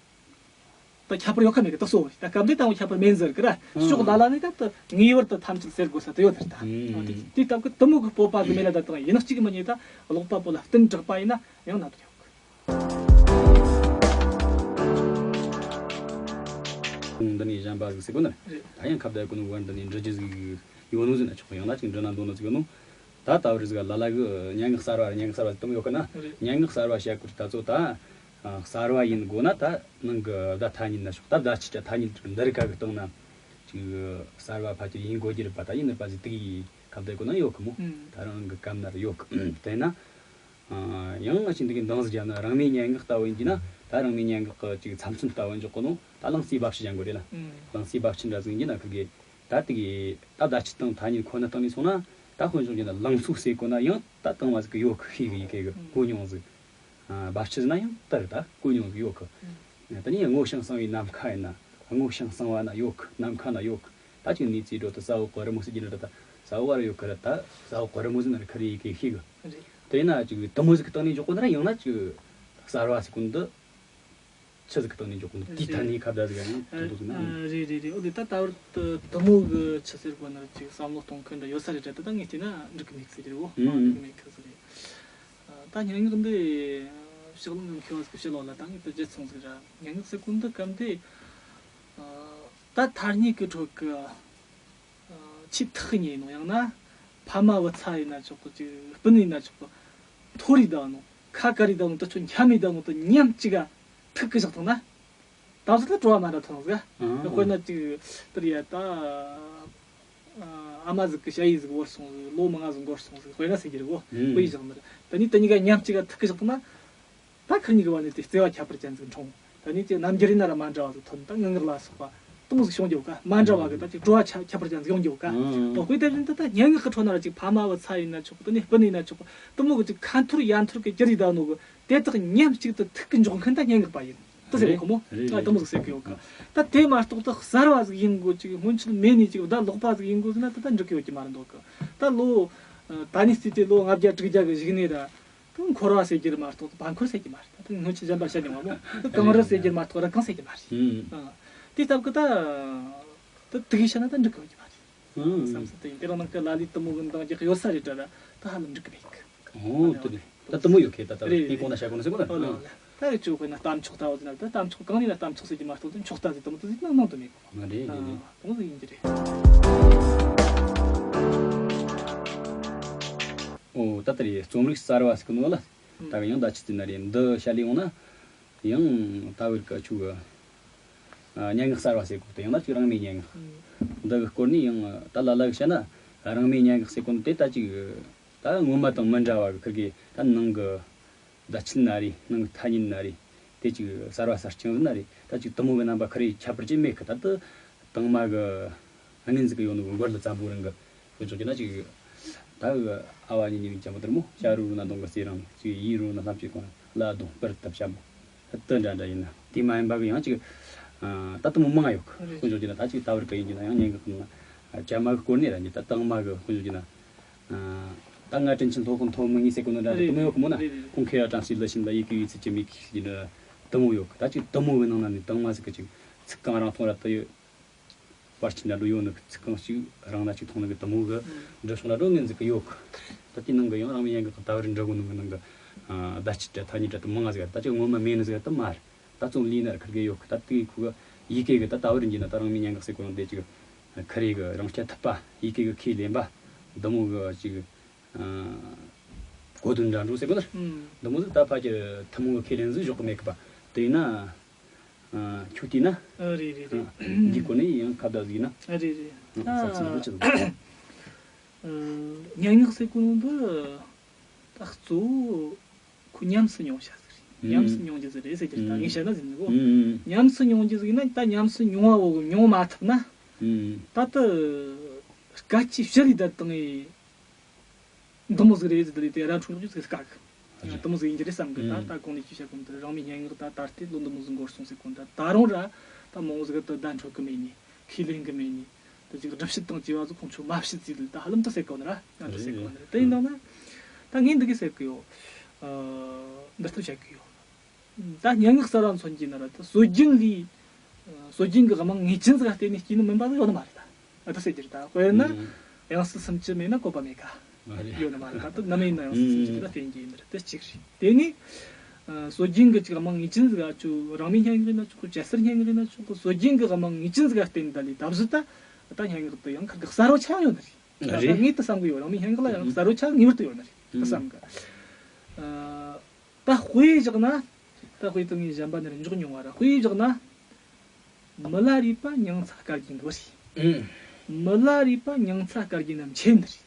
ད་ཁྱད་པར་ཡོད་ཁ་མེད་གི། ད་གསོ་བ་ད་སྐབས་འདི་ད་ཁྱད་པར་མེད་ཟེར་གི་ར། ཕྱོགས་ལ་ལ་ནི་ད་ད་ངེས་པར་དུ་ཐམས་ཅད་ཟེར་དགོས་ས་ད་ཡོད་ཟེར། ད་ཨ་དེ་དེ་སྟབས་གི་དུ་མོ་གི་སྤོབས་པ་གི་མེད་ལ་ད་ད་ཡིན་ན་གཅིག་གི་མི་ཉེ་ད་ཀློག་པ་པོ་ལ་བསྟུན་དྲག་པ་ཡིན་ན་ཡང་ན་ད་ཡོད་གི། འདི་ནས་གཞན་པ་ཟིག་ཟེར་གོ་ན། རེད། ད་ཡང་ཁ་བརྡ་གོ་ནོ་བར་འདི་ནས་འབྲི་རྒྱུ་ཟིག་ཡོད་ནོ་ཟིག་ན་ཆོག་ཡང་ན་ཅིག་འབྲི་ན་འདོད་ནོ་ཟིག་ཡོད་ནོ། ད་ད་བར་ཟིག་ལ་ལ་གི་སྙན་ངག་གསར་བ་སྙན་ངག་གསར་བ་དུ་མོ་ཡོད་གི་ན། རེད། སྙན་ངག་གསར་བ་བཤད་དགོས་ད་ཚོ་ད། ཨ་གསར་བ་ཡིན་དགོས་ན་ད་ནང་གི་བརྡ་ཐ་སྙད་ན་ཆོག་ད་བརྡ་ཆད་ཀྱི་ཐ་སྙད་འདི་རིགས་ག་གི་སྟེང་ན་ཅིག་གསར་བ་ཕལ་ཆེར་ཡིན་དགོས་ཀྱི་རེད་པ། ད་ཡིན་ནི་པ་ཟིག་དེ་གི་ཁ་བརྡ་གོ་ན་ཡོད་གི་མོ། ཨུམ། ད་རང་གི་སྐབས་ན་ར་ཡོད་གི། དེ་ན་ཨ་ཡང་ང་ཅིག་འདི་གི་འདང་ཟིག་བརྒྱབ་ན་རང་མོས་སྙན་ངག་ལྟ་བུ་ཡིན་གྱི་ན། ད་རང་མོས་སྙན་ངག་གི་ཅིག་ཚབ་མཚོན་ལྟ་བུ་འཇོག་གོ་ནོ། ད་གླང་རྩེའི་སྦ་ཕྱི་ཅན་གོ་རེད་ལ། ཨུམ། གླང་རྩེའི་སྦ་ཕྱི་འདྲ་ཟིག་ཡིན་གྱི་ན་ཁིར་གི། ད་དེ་གི་ད་བརྡ་ཆད་དང་ཐ་སྙད་ཁོ་ན་སྟེང་ནས་སོང་ན། ད་དཔེ་འཇོག་རྒྱུ་ན་ལང་ཚོ་ཟེར་གོ་ན་ཡང་ད་དང་བ་ཟིག་གི་ཡོད་གི། ཤེས་གི་ཡི་གེ་གི་གོ་མྱོང་ཟིག་ཨ་བ་ཆི་ཟིག་ན་ཡང་ད་རེད། ད་གོ་མྱོང་ཟིག་ཡོད་གི། ད་ནི་སྔོ་ཞིང་གསང་བའི་ནམ་མཁའ་ཡིན་ན། སྔོ་ཞིང་གསང་བ་ན་ཡོད་གི། ནམ་མཁའ་ན་ཡོད་གི། ད་ཅིག་གནས་ཚུལ་འགྲོ་ད་ས་འོག་གི་རི་མོ་ཟེར་གྱི་ན་ར། ད་ས་འོག་ག་ར་ཡོད་གི་ར། ད་ས་འོག་གི་རི་མོ་ཟེར་ན་ར་ཁ་རི་ཡི་གེ་ཤེས་གི། རེད། དེ་ན་ཅིག་དུ་མོ་ཟིག་གི་སྟེང་ནས་འཇོག་གོ་ན་ར། ཡང་ན་ཅིག་གསར་བ་ཟིག་གོ་ན་འདི། ཆི་ཟིག་གི་སྟེང་ནས་འཇོག་གོ་ནོ་དེའི་ཐད་ནས་ཁ་བརྡ་ཟིག་ཡང་དོན་དུ་ཟིན་ན། རེད་རེད་རེད། འོ་དེ་ད་ད་བར་དུ་དུ་མོ་གི་ཆི་ཟེར་གོ་ན་ཅིག་བསམ་བློ་གཏོང་མཁན་འདྲ་ཡོད་ས་རེད་དྲ། ད་ད་ངས་བལྟས་ན་འགྲིག་གི་མེད་གི་ཟེར་གྱི་རེད་བོ། ཨང་། འགྲིག་གི་མེད་གི་ཟེར་རེད། ད་སྙན་ངག་འདི་ཕྱག་ལེན་གི་མཁས་པ་ཟིག་གི་ཕྱི་ལོགས་ལ་ད་ངས་ད་བརྗེད་སོང་ཟིག་ར། སྙན་ངག་ཟེར་གོ་འདི་སྐབས་འདི་ད་ཐ་སྙད་གི་ཁྲོད་གི་ཆེས་ཐག་ཉེ་ནོ། ཡང་ན་ཕ་མ་བུ་ཚ་ཡིན་ན་ཆོག་གི། ཅིག་སྤུན་ཡིན་ན་ཆོག་གི། མཐོ་རིས་ད་ནོ་ཁ་དཀར་རིས་ད་ནོ་དུ་ཆོ་འཁྱམ་མི་ད་ནོ་དུ་མཉམ་གཅིག་ག་ཐུག་གི་བཞག་ཐང་ན། ད་གཟོད་ད་བྲོ་བ་མ་འདྲ་ཐོན་ཟིག་ཨང་། དཔེར་ན་ཅིག་དེར་ཡ་ད་ཨ་མ་ཟིག་གི་ཞ་ཡི་ཟིག་བོར་སོང་ཟིག་ལོ་མང་ང་ཟིག་འགོར་སོང་ཟིག་དཔེར་ན་ཟེར་གྱི་རེད་བོ། ཨང་། དཔེ་ཡི་བཞག་ནི་རེད། ད་ནི་དེ་གཉིས་ཀ་མཉམ་གཅིག་ག་ཐུག་གི་བཞག་ཐང་ན། ད་ཁིར་གཉིས་ཀྱི་བར་ནས་དེ་བརྩེ་བ་ཁྱད་པར་ཅན་ཟིག་འཁྲུངས། ད་ནི་ཅིག་རྣམ་འགྱུར་ཡིན་ན་ར་མ་འདྲ་བ་ཟིག་ཐོན། ད་ངུ་ངག་ལ་སོགས་པ་དུ་མོ་ཟིག་བྱུང་རྒྱུ་ག་མ་འདྲ་བ་གི་ད་ཅིག་བྲོ་བ་ཁྱད་ཁྱད་པར་ཅན་ཟིག་ཡོང་རྒྱུ་ག་ཨང་། འོ་དཔེ་དེ་བཞིན་དུ་ད་སྙན་ངག་གི་ཁྲོད་ན་ར་ཅིག་ཕ་མ་བུ་ཚ་ཡིན་ན་ཆོག་གི། དེ་ནས་སྤུན་ཡིན་ན་ཆོག་གི། དུ་མོ་གི་ཅིག་ཁ་འཐོར་ཡ་འཐོར་གི་གྱུར་ཡི་ད་ནོ་གི་དེ་དག་མཉམ་གཅིག་ཏུ་ཐུག་གི་འཇོག་མཁན་ད་སྙན་ངག་པ་ཡིན། དུ་ཟེར་གོ་མོ། རེད་རེད། ད་དུ་མོ་ཟིག་ཟེར་གི་ཡོད་གི། ད་དེ་མ་གཏོགས་ད་གསར་བ་ཟིག་ཡིན་དགོས། ཅིག་སྔོན་ཆད་མེད་ནས་ཅིག་བརྡ་ལོག་པ་ཟིག་ཡིན་དགོས་ཟེར་ན་ད་ད་འགྲིག་གི་ཡོད་ཀྱི་མ་རེད་འདོད་གི། ད་ལོ་ད་ནི་རྩིས་ཏེ་ལོ་ལྔ་བརྒྱ་དྲུག་བརྒྱ་གི་གཞུག་ནས་ར། དུ་འཁོར་བ་ཟེར་རྒྱུ་རེད་མ་གཏོགས་བར་འཁོར་ཟེར་རྒྱུ་མ་རེད། ད་དུ་སྔོན་ཆད་གཞན་པ་བཤད་མྱོང་བ་མོ། དུ་གངས་རི་ཟེར་རྒྱུ་མ་གཏོགས་རི་གངས་ཟེར་རྒྱུ་མ་རེད། ཨང་། དེ་སྟབས་ཀྱིས་ད་དུ་དུག་ཡིས་བཤད་ན་ད་འགྲིག་གི་ཡོད་རྒྱུ་མ་རེད། ཨང་། བསམ་སྲིད་དུ་ཡིན། དེ་རིང་ནངས་ཀྱི་ལ་ལས་དུ་མོ་གི་འདང་རྒྱག་ཡོད་ས་རེད་དྲ་ལ་ད་ཧ་ལམ་འགྲིག་གི་མེད་གི། ཨོ་དེ་རེད། ད་དུ་མོ་ཡོད་ཁེ་ད་ད་རེད་རེད། ངས་གོང་ན་བཤད་གོ་ནོ་ཟེར་གོ་ན། ཨོ་ལ་ཨོ་ལ། ད་ཡོད་ཆོག་དཔེར་ན་གཏམ་ཕྱོགས་ལྟ་བུ་ཟེར་ན་ད་གཏམ་ཕྱོགས་གང་ནས་ན་གཏམ་ཕྱོགས་ཟེར་རྒྱུ་མ་གཏོགས་དུ་མཆོག་ལྟ་ཟེར་དུ་མོ་དུ་ཟེར་ན་ནང་དུ་མེད་གི། ང་རེད་རེད་རེད། ཨང་། དེ་མོ་ཟིག་ཡིན་གྱི་རེད། ཨོ་ད་ལྟ་རེད། རྩོམ་རིག་གསར་བ་ཟེར་གི་ནོ་ལ། ད་གི་ཡང་ད་ཆི་ཟེར་ན་རེད། འདི་བཤད་ལས་ཡོང་ན་ཡང་ད་བར་གི་ཆུ་གི་ཨ་སྙན་ངག་གསར་བ་ཟེར་གོ་དེ་ཡང་ན་ཅིག་རང་མོས་སྙན་ངག་འདི་གི་སྐོར་ནས་ཡང་ད་ལ་ལ་གི་བཤད་ན་རང་མོས་སྙན་ངག་ཟེར་གོ་ནོ་དེ་ད་ཅིག་ད་སྔོན་མ་དང་མི་འདྲ་བ་གི་ཁིར་གི་ད་ནང་གི་བརྡ་ཆད་ན་རེད། ནང་གི་ཐ་སྙད་ན་རེད། དེ་ཅིག་གསར་བ་གསར་རྐྱང་ཟིག་ན་རེད། ད་ཅིག་དུ་མོ་གི་རྣམ་པ་ཁ་རེ་ཁྱད་པར་ཅན་མེད་གི། ད་དུ་དང་མ་གི་སྔན་ཟིག་གི་ཡོད་ནོ་གི་མགོ་ལ་བཙན་པོ་རང་གི་དཔེ་འཇོག་རྒྱུ་ན་ཅིག་ད་གི་ཨ་བ་གཉིས་གཉིས་ཀྱི་འཇམ་པོ་དེར་མོ། ཤ་རུ་རུ་ན་གདོང་གི་རྩེ་རིང་ཅིག་ཡིད་རུ་ན་ལྷམ་ཅིག་གོན་ལ་གདོང་སྤུར་བཏབ་ཤ་མོ། ད་དུ་འདྲ་འདྲ་ཡིན་ན་དེ་མ་ཡིན་པ་གི་ཡང་ཅིག་ད་དུ་མོ་མང་ཡོད་གི། དཔེ་འཇོག་རྒྱུ་ན་ད་ཅིག་ད་བར་གི་ཡིན་རྒྱུ་ན་ཡང་སྙན་གི་ཁོ་ན་བྱ་མ་གི་སྐོར་ནས་ར་འདི་ད་དང་མ་གི་དཔེ་འཇོག་རྒྱུ་ན། ད་ང་དྲིན་ཆེན་སློབ་དཔོན་ཐོན་མི་ངེས་ཟེར་གོ་ནོ་འདྲ་རེད། དུ་མོ་ཡོད་གི་མོ་ན། རེད་རེད། ཁོང་ཁེ་ཡ་ཀྲང་སི་ལི་ཤིན་ད་ཡི་གེ་ཡི་ཚིག་ཅི་མི་གི་ཡིན་ན་དུ་མོ་ཡོད་གི། ད་ཅིག་དུ་མོ་བའི་ནང་ན་ནི་དང་མ་ཟིག་གི་ཅིག་ཚིག་གང་རང་ཐོང་ར་ད་ཡོད། བར་ཆི་ན་འགྲོ་ཡོད་ནི་གི་ཚིག་གང་ཞིག་རང་ན་ཅིག་ཐོང་ནི་གི་དུ་མོ་གི་འདྲ་ཤོང་ལ་འགྲོ་ངན་ཟིག་གི་ཡོད་གི། ད་དེ་ནང་གི་ཡང་རང་མི་ཡན་གི་ད་བར་འདྲ་གོ་ནོ་གི་ནང་གི་བརྡ་ཆད་དྲ་ཐ་སྙད་དྲ་དུ་མང་ང་ཟིག་ད་ཅིག་ངོ་མ་མེད་ནི་ཟིག་དུ་མ་རེད། ད་རྩོམ་ལས་ན་ཁིར་གེ་ཡོད་གི། ད་དེ་ཁུ་གི་ཡི་གེ་གི་ད་ད་བར་འགྱིས་ན་ད་རང་མི་སྙན་ངག་ཟེར་གོ་རང་དེ་ཅིག་ཁ་རེ་གི་རང་རྐྱ་ཐུབ་པ་ཡི་གེ་གི་ཁས་ལེན་པ་འདི་མོ་གི་ཅིག་གོ་དོན་འདྲ་འགྲོ་ཟེར་གོ་ན། ཨུམ། འདི་མོ་ཟིག་ད་ཕ་གི་ཐུན་མོང་གི་ཁས་ལེན་ཟིག་འཇོག་གི་མེད་གི་པ། དེ་ན་ཁྱོད་དེ་ན། ཨ་རེད་རེད་རེད། འདི་གོ་ནས་ཡང་ཁ་བརྡ་ཟིག་ན། ཨ་རེད་རེད། ཨ་ས་ཚིག་འགྲོ་ཆི་ཟིག་ཨ་སྙན་ངག་ཟེར་གོ་ནོ་འདི་ད་གཙོ་བོ། ཁོ་ཉམས་སུ་མྱོང་བྱ་ཟིག་རེད། ཨུམ། ཉམས་སུ་མྱོང་རྒྱུ་ཟིག་རེད་ཟེར་རྒྱུ་ད་ངས་བཤད་ན་ཟིན་ནི་གོ། ཨུམ། ཉམས་སུ་མྱོང་རྒྱུ་ཟིག་ཡིན་ན་ད་ཉམས་སུ་མྱོང་བ་བོ་མྱོང་མ་ཐུབ་ན། ཨུམ། ད་ལྟ་སྐད་ཆའི་བཤད་ལས་ད་བཏང་ངས་ འདི་མོ་ཟིག་རེད་ཟེར་དེ་ལས་དེ་ར་འཕྲོད་ནོ་ཟིག་དཀའ་གི། རེད། འདི་མོ་ཟིག་ཡིན་གྱི་རེད་བསམ་གི། ད་ཨང་། ད་གོང་ནས་ཅི་བཤད་གོང་དུ་རང་མོས་སྙན་ངག་ད་ད་ལྟའི་ལོ་འདི་མོ་ཟིག་འགོར་སོང་ཟེར་གོང་ད་ད་རུང་ར་ད་མང་བོ་ཟིག་ད་བརྡ་འཕྲོད་གི་མེད་ནི། ཁས་ལེན་གི་མེད་ནི། ད་ཅིག་སྒྲུབ་བྱེད་དང་བཅས་པ་ཟིག་ཁོང་ཚོ་མ་བྱེད་ཟིག་ད་ཧ་ལམ་ད་ཟེར་གོ་ནི་ར། ང་ད་ཟེར་གོ་ནི་ར། དེ་ཡིན་ནང་ན་ད་ངས་འདི་གི་ཟེར་གི་ཡོད། ཨ། འདི་ལྟར་བཤད་གི་ཡོད། ད་སྙན་ངག་གསར་བ་མཚོན་གྱི་ན་ར་ད་སྲོལ་རྒྱུན་ལས། སྲོལ་རྒྱུན་གྱི་རྨང་ངེས་ཅན་ཟིག་ག་བརྟེན་ནས་སྐྱེས་ནི་མིན་པ་ཟིག་ཡོད་ནི་མ་རེད་ད། ཨ། ད་ཟེར་རྒྱུ་རེད་ད། དཔེར་ན། ཨང་། དབྱངས་གསལ་སུམ་ཅུ་མེད་ན་བཀོད་པ་མེད་ཀ། ཨ། རེད། ཡོད་ནི་མ་རེད་ད། ད་ནམ་ཡིན་ན་དབྱངས་གསལ་སུམ་ཅུ་དེ་ལ་བརྟེན་གྱི་ཡིན་ནི་རེད། དེ་གཅིག་རེད། དེ་ནས། ཨ། སྲོལ་རྒྱུན་གྱི་ཅིག་རྨང་ངེས་ཅན་ཟིག་ག་ཅིག་རང་མོས་སྙན་ངག་ཡིན་ན་ཆོག་གི། སྐྱ་སེར་སྙན་ངག་ཡིན་ན་ཆོག་གི། སྲོལ་རྒྱུན་གྱི་རྨང་ངེས་ཅན་ཟིག་ག་བརྟེན་ད་ལས་ད་གཟོད་ད། ད་སྙན་ངག་དེ་ཡང་ཁ་གི་གསར་བ་ཆགས་ཡོད་ནི་རེད། ད་རེད། ངས་ད་བསམ་གི་ཡོད། རང་མོས་སྙན་ངག་ལ་ཡང་གསར་བ་ཆགས་ངེས་པར་དུ་ཡོད་ནི་རེད་ད་བསམ་གི། ཨ། ད་དཔེ་བཞག་ན། ད་དཔེ་དེ་ངས་གཞན་པ་ནས་འཇོག་མྱོང་བ་ར། དཔེ་བཞག་ན། མི་ལ་རས་པ་མྱང་ཚ་སྐར་རྒྱན་གི་བུ་རེད། ཨང་། མི་ལ་རས་པ་མྱང་ཚ་སྐར་རྒྱན་ན་མཆེད་ནི་རེད།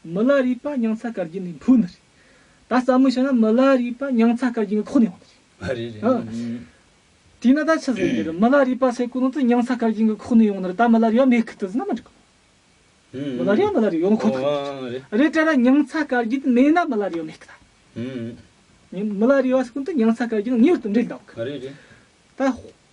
མི་ལ་རས་པ་མྱང་ཚ་སྐར་རྒྱན་ནས་འཕོས་ནི་རེད། ད་རྩ་མོ་བཤད་ན་མི་ལ་རས་པ་མྱང་ཚ་སྐར་རྒྱན་གི་ཁོག་ནས་ཡོང་ནི་རེད། ཨ། རེད་རེད། ཨ། ཨང་། དེས་ན་ད་ཆི་ཟེར་གི་རེད། མི་ལ་རས་པ་ཟེར་གོ་ནོ་དེ་མྱང་ཚ་སྐར་རྒྱན་གི་ཁོག་ནས་ཡོང་ནི་རེད། ད་མི་ལ་རས་པ་མེད་གི་དེ་ཟེར་ན་མི་འགྲིག་གི། ཨང་། མི་ལ་རས་པ་མི་ལ་རས་པ་ཡོད་ནོ་ཁོ་ཐག་ཨང་། རེད། རེད་དྲ་ར་མྱང་ཚ་སྐར་རྒྱན་མེད་ན་མི་ལ་རས་པ་མེད་གི་ད། ཨང་། མི་ལ་རས་པ་ཟེར་གོ་ནོ་དེ་མྱང་ཚ་སྐར་རྒྱན་ངེས་པར་དུ་འབྲེལ་འདུག་གི། རེད་རེད། ད་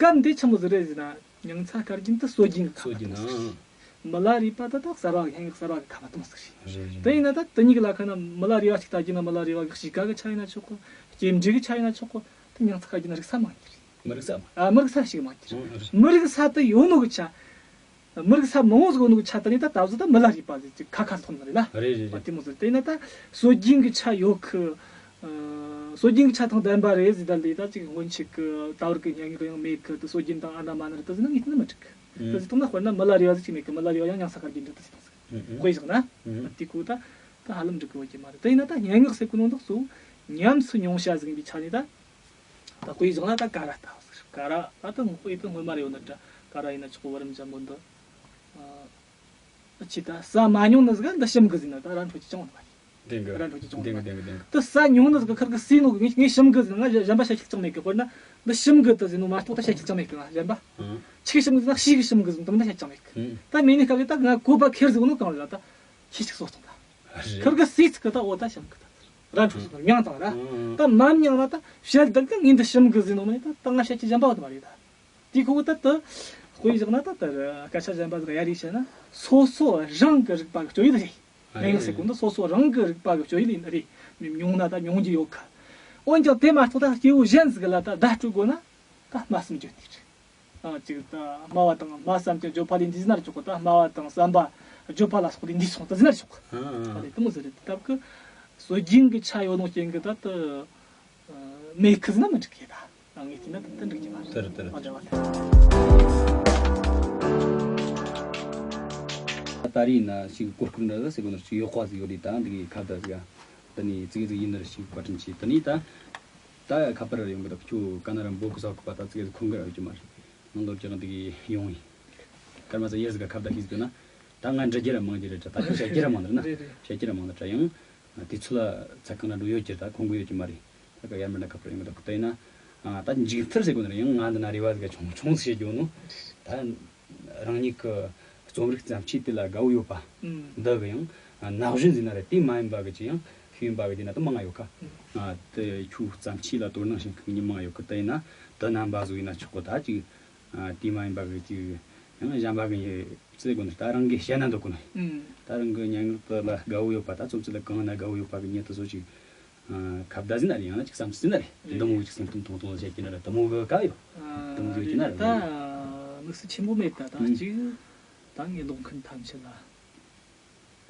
སྐབས་འདི་ཆི་མོ་ཟིག་རེད་ཟེར་ན། མྱང་ཚ་སྐར་རྒྱན་དེ་སྲོལ་རྒྱུན་གི་ཁ་པར་དེ་མོ་ཟིག་རེད། མི་ལ་རས་པ་དེ་ད་གསར་བ་གི་སྙན་ངག་གསར་བ་གི་ཁ་པར་དེ་མོ་ཟིག་རེད། རེད་རེད། དེ་ཡིན་ན་ད་དེ་གཉིས་ཀྱི་ལ་ཁ་ན་མི་ལ་རས་པ་གཅིག་ལྟ་རྒྱུ་ན་མི་ལ་རས་པ་གི་གཤིས་ཀ་གི་ཆ་ཡིན་ན་ཆོག་གི། སྐྱེ་འབྲས་གི་ཆ་ཡིན་ན་ཆོག་གི། དེ་མྱང་ཚ་སྐར་རྒྱན་རིག་ས་མང་གི་རེད། མི་རིག་ས་མང་། ཨ། མི་རིག་ས་ཞིག་མང་གི་རེད། ཨང་། རེད། མི་རིག་ས་དེ་ཡོད་ནོ་གི་ཆ། མི་རིག་ས་མང་བོ་ཟིག་ཡོད་ནོ་གི་ཆ་དེ་ནི་ད་ད་གཟོད་ད་མི་ལ་རས་པ་ཟིག་གི་ཁ་ཁ་ཐོན་ནི་རེད་ལ། རེད་རེད། ཨ། རེད། དེ་མོ་ཟིག་དེ་ན་ད་སྲོལ་རྒྱུན་གི་ཆ་ཡོད་གི། ཨ། སྲོལ་རྒྱུན་གི་ཆ་དང་ལྡན་པ་རེད་ཟེར་ད་ལས་ད་ཅིག་སྔོན་ཆད་གི་ད་བར་གི་སྙན་ངག་ཡང་མེད་གི། དེ་སྲོལ་རྒྱུན་དང་ཨ་འདྲ་མ་འདྲ་རེད་དེ་ཟེར་ན་ངས་བལྟས་ན་མི་འགྲིག་གི། ཨང་། དེ་ཟེར་བཏང་ན་དཔེར་ན་མི་ལ་རས་པ་ཟིག་ཅིག་མེད་གི། མི་ལ་རས་པ་ཡང་མྱང་ཚ་སྐར་རྒྱན་རེད་དེ་ཟེར་བཏང་ཟིག། ཨང་། དཔེ་བཞག་ན། ཨང་། དེ་ཁོ་ད་ད་ཧ་ལམ་འགྲིག་གི་ཡོད་ཀྱི་མ་རེད། དེ་ཡིན་ན་ད་སྙན་ངག་ཟེར་གོ་ནོ་འདི་གཙོ་བོ་ཉམས་སུ་མྱོང་བྱ་ཟིག་ཡིན་པའི་ཆ་ནས་ད། ད་དཔེ་བཞག་ན་ད་ཀ་ར་ལྟ་བུ་ཟིག། ཀ་ར་ད་ད་དཔེ་ད་སྔོན་མ་ར་ཡོད་ན་འདྲ། ཀ་ར་ཡིན་ན་ཆོག་གི། བར་རིམ་འཇམ་པོ་འདི། ཨ། ཨ། ཆི་ད་ཟ་མ་མྱོང་ནི་ཟིག་འདི་ཞིམ་གི་ཟེར་ན་ད་ར་འཕྲོད་ཀྱི་ཅང་ཡོད་མ་རེད། བདེན་གི། ར་འཕྲོད་ཀྱི་ཅང་ཡོད་མ་རེད། བདེན་གི། བདེན་གི། ད་ཟ་མྱོང་ནི་ཟིག་ཁིར་གིས་ཟོས་ནོ་གི་ངས་ངས་ཞིམ་གི་ཟེར་ན་ང་གཞན་པ་བཤད་ཁྱེར་ཅང་མེད་གི། དཔེར་ན་འདི་ཞིམ་གི་ད་ཟེར་ནོ་མ་གཏོགས་ད་བཤད་ཁྱེར་ཅང་མེད་གི། ང་གཞན་པ། ཨང་། ཆི་གི་ཞིམ་གི་ཟེར་ན་ཤི་གི་ཞིམ་གི་ཟེར་ནོ་དེ་མིན་ད་བཤད་ཅང་མེད་གི། ཨང་། ད་མེད་ནི་སྐབས་ལ་ད་ང་བཀོད་པ་ཁེར་ཟིག་ནོ་གང་རེད་ད། ཁྱི་ཞིག་གསོ་སོང་ད། རེད། ཁིར་གིས་ཟོས་ཚིག་གི་ད་འོ་ད་ཞིམ་གི་ད། ར་འཕྲོད་སོང་ད་མྱངས་དང་ར། ཨང་། ད་མ་མྱངས་ན་ད་བཤད་བདག་གིས་ངས་འདི་ཞིམ་གི་ཟེར་ནོ་མ་རེད་ད། ད་ང་བཤད་ཀྱི་གཞན་པ་བ་དེ་མ་རེད་ད། དེ་ཁོ་བོ་ད་དེ་དཔེ་བཞག་ན་ད་ད་སྐད་ཆ་གཞན་པ་ཟིག་ཡ་རེ་བཤད་ན་སོ་སོ་རང་གི་རིག་པ་གི་སྤྱོད་ཡུལ་རེད། ཨ། སྙན་ངག་ཟེར་གོ་འདི་སོ་སོ་རང་གི་རིག་པ་གི་སྤྱོད་ཡུལ་ཡིན་རེད། མྱོང་ན་ད་མྱོང་རྒྱུ་ཡོད་གི། འོན་ཀྱང་དེ་མ་གཏོགས་ད་སྐྱེ་བོ་གཞན་ཟིག་ལ་ད་བརྡ་སྤྲོད་དགོས་ན་ད་སྨྲ་བསམ་བརྗོད་ནི་རེད། ཨ། ཅིག་ད་སྨྲ་བ་དང་སྨྲ་བསམ་གྱི་བརྗོད་པ་ལས་འདི་ཟེར་ན་ར་ཆོག་གི། ད་སྨྲ་བ་དང་བསམ་པ་བརྗོད་པ་ལ་སོགས་ཏེ་འདི་སོང་ད་ཟེར་ན་ར་ཆོག་གི། ཨ། ཨ། ད་ལས་དེ་མོ་ཟེར་རེད། ད་གི་སྲོལ་རྒྱུན་གྱི་ཆ་ཡོད་ནོ་རྐྱེན་གྱིས་ད་དེ་མེད་གི་ཟེར་ན་མི་འགྲིག་གི་ད། ད་ངས་བལྟས་ན་དེ་འདྲ་འགྲིག་གི་མ་རེད། དེ་རེད། དེ་རེད། ཨ། འདྲ་བ་ད་རེས་ན་ཞིག་གོ་སྐབས་འདྲ་ཟེར་གོ་ནོ་ཞིག་ཡོད་པ་ཟིག་ཡོད་རེད། ད་འདི་གི་ཁ་བརྡ་ཟིག་ཨ། དེ་ནས་ཙིག་ཙིག་ཡིན་ནར་ཞིག་བཀའ་དྲིན་ཆེ། དེ་ནས་ད་ད་ཁ་པར་ཡོང་གི་ད་ཁྱོད་ག་ན་ར་འབོད་གི་ས་གི་པ། ད་ཙིག་ཙིག་ཁོང་གི་ཡོད་ཀྱི་མ་རེད། ནང་དོ་ཅག་འདི་གི་ཡོང་ཡིན། སྐར་མ་ཚ་ཡེར་ཟིག་ག་ཁ་བརྡ་ཤིག་ཟིག་ན། ད་ང་འདྲི་རྒྱུ་ར་མང་རྒྱུ་རེད་དྲ། ད་ཁྱོད་བཤད་རྒྱུ་ར་མང་ནི་རེད་ན། རེད་རེད། བཤད་རྒྱུ་ར་མང་ནི་དྲ། ཡང་དུས་ཚོད་ལ་ཚ་གང་ན་འགྲོ་ཡོད་ཀྱི་རེད། ད་ཁོང་གི་ཡོད་ཀྱི་མ་རེད། ད་ག་ཡར་མར་ན་ཁ་པར་ཡོང་གི་ད་ཁོ་ད་ཡིན་ན། ད་མཇུག་མཐར་ཟེར་དགོས་ནི་རེད། ཡང་ང་འདི་ན་རེ་བ་ཟིག་ག་ཆུང་ཆུང་ཟིག་བཤད་རྒྱུ་ནོ། ད་རང་ཉིད་ཀྱི་རྩོམ་རིག་བརྩམས་ཆོས་དེ་ལ་དགའ་བོ་ཡོད་པ། ཨང་། འདི་གི་ཡང་ན་གཞོན་ཟིག་ན་རེད། དེ་མ་ཡིན་པ་གི་ཅི་ཡང་ཤེས་ཡོན་པ་གི་དེ་ན་ད་མང་ང་ཡོད་ཀ། ཨང་། དེ་ཁྱོད་བརྩམས་ཆོས་ལ་དོ་སྣང་བྱེད་མཁན་མི་མང་ང་ཡོད་ཀི། དེ་ཡིན་ན་དེ་རྣམ་པ་ཟིག་ཡིན་ན་ཆོག་གི། ད་ཅིག་ཨ། དེ་མ་ཡིན་པ་གི་ཅིག་ཡང་གཞན་པ་གི་ཟེར་དགོས་ནི། ད་རང་གི་བཤད་ན་འདོད་གོ་ནི། ཨང་། ད་རང་གི་སྙན་ངག་དེ་ལ་དགའ་བོ་ཡོད་པ། ད་རྩོམ་རྩལ་ལ་གང་ན་དགའ་བོ་ཡོད་པ་གི་མྱི་དེ་ཚོ་ཅིག་ཨ། ཁ་བརྡ་ཟིན་ན་རེད། ཡང་ན་ཅིག་བསམ་ཚུལ་ཟིན་ན་རེད། རེད། འདི་མོ་གི་ཅིག་སེམས་གཏམ་ཐུང་ཐུང་བཤད་ཀྱི་ན་རེད། དེ་མོ་གི་དཀའ་ཡོད། ཨ། དེ་མོ་གི་ཡོད་ཀྱི་ན་རེད། ད་དམིགས་བསལ་ཆེན་པོ་མེད་ད། ད་ཨང་། ཅིག་ད་ངས་ཀློག་མཁན་ཐམས་ཅད་ལ་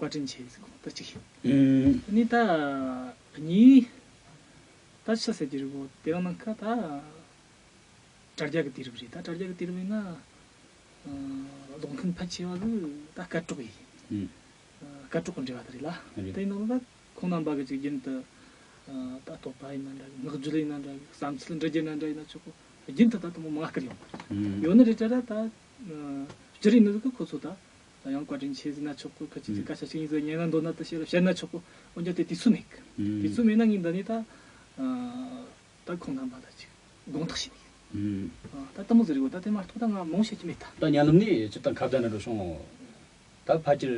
བཀའ་དྲིན་ཆེ་ཟེར་གོ་ད་གཅིག་བཤད། ཨང་། ཨ་ནི་ད་གཉིས། ད་ཆི་ཟེར་རྒྱུ་རེད་གོ། དེ་རིང་ནངས་ཁ་ད་དྲ་རྒྱ་གི་དུས་རབས་རེད། ད་དྲ་རྒྱ་གི་དུས་རབས་ཡིན་ན། ཨ། ཀློག་མཁན་ཕལ་ཆེ་བ་གི་ད་སྐད་གྲགས་ཡིན། ཨང་། ཨ། སྐད་གྲགས་གི་འབྲེལ་བ་དེ་རེད་ལ། རེད། དེ་ཡིན་ནའང་ད་ཁོང་རྣམ་པ་གི་ཅིག་རྒྱུན་དུ། ཨ། ད་བསྟོད་པ་ཡིན་ན་འདྲ་གི། ངག་བརྗོད་ཡིན་ན་འདྲ་གི། བསམ་ཚུལ་འདྲི་རྒྱུ་ཡིན་ན་འདྲ་ཡིན་ན་ཆོག་གི། རྒྱུན་དུ་ད་དེ་མོ་མང་བསྐུར་ཡོང་གི། ཨང་། ཡོད་ནི་རེད་དྲ་ར། ད་ཨ། སྤྱིར་ཡིན་ནི་ཟིག་གི་ཁོ་ཚོ་ད་ད་ཡང་བཀའ་དྲིན་ཆེ་ཟེར་ན་ཆོག་གི། ཁ་ཅིག་ཅིག་ཨང་། སྐད་ཆ་ཅིག་ཡིན་ཟེར་ཉན་ན་འདོད་ན་ད་བཤད་ན་ཆོག་གི། འོན་ཀྱང་དེ་དུས་ཚོད་མེད་གི། ཨང་། དུས་ཚོད་མེད་ན་ངས་འདི་ནས་ད། ཨ། ད་ཁོང་རྣམ་པ་ལ་ཅིག་དགོངས་དག་ཞུ་ནི་ཡིན། ཨང་། ཨ། ད་དེ་མོ་ཟིག་རེད་གོ། ད་དེ་མ་གཏོགས་ད་ང་མང་བཤད་ཀྱི་མེད་ད། ད་ཉན་ལམ་ནས་སྤྱིར་བཏང་ཁ་བརྡ་འདྲ་འགྲོ་བྱུང་། ད་ ད་ཕལ་ཆེར་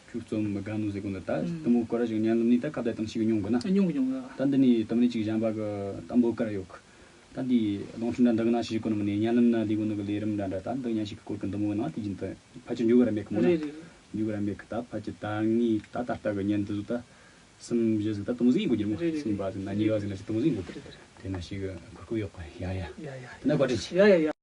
ཁྱོད་རྩོམ་དགའ་ནོ་ཟེར་གོ་ནི་ད་དུ་མོ་སྐོར་ར་ཞིག་ཉན་ལམ་ནི་ད་ཁ་བརྡ་དང་ཞིག་མྱོང་གི་ན། མྱོང་གི་མྱོང་གི། ད་འདི་ནི་དུ་མོ་ནི་ཅིག་གཞན་པ་གི་དམ་པོ་ཀར་ཡོད་གི། ད་འདི་ལོང་ཤུན་ད་འདི་གི་ན་ཞིག་གོ་ནི་མི་ནི་ཉན་ལམ་ན་ལི་གོ་ནི་གི་ལས་རིམ་འདྲ་འདྲ་ད་འདི་ཉན་ཞིག་གི་སྐོར་གི་འདི་མོ་གི་ན་དེ་བཞིན་དུ་ཕལ་ཆེར་འཇུག་གི་ར་མེད་གི་མོ་ན། རེད་རེད། འཇུག་གི་ར་མེད་གི། ད་ཕལ་ཆེར་ད་ངས་ད་ད་ལྟ་གི་ཉན་འདི་ཟུ་ད་སུམ་བཞི་ཟིག་ད་དུ་མོ་ཟིག་ཡིན་གོ་རྒྱུ་མོ། རེད་རེད། སུམ་པ་ཟིག་ན་གཉིས་པ་ཟིག་ན་ཞིག་དུ་མོ་ཟིག་ཡིན་གོ། རེད་རེད། དེ་ན་ཞིག་གི་གོ་སྐབས་ཡོད་གི། ཡ་ཡ། ཡ་ཡ། དེ་ན་བཀའ་དྲིན་ཆེ། ཡ་ཡ་ཡ།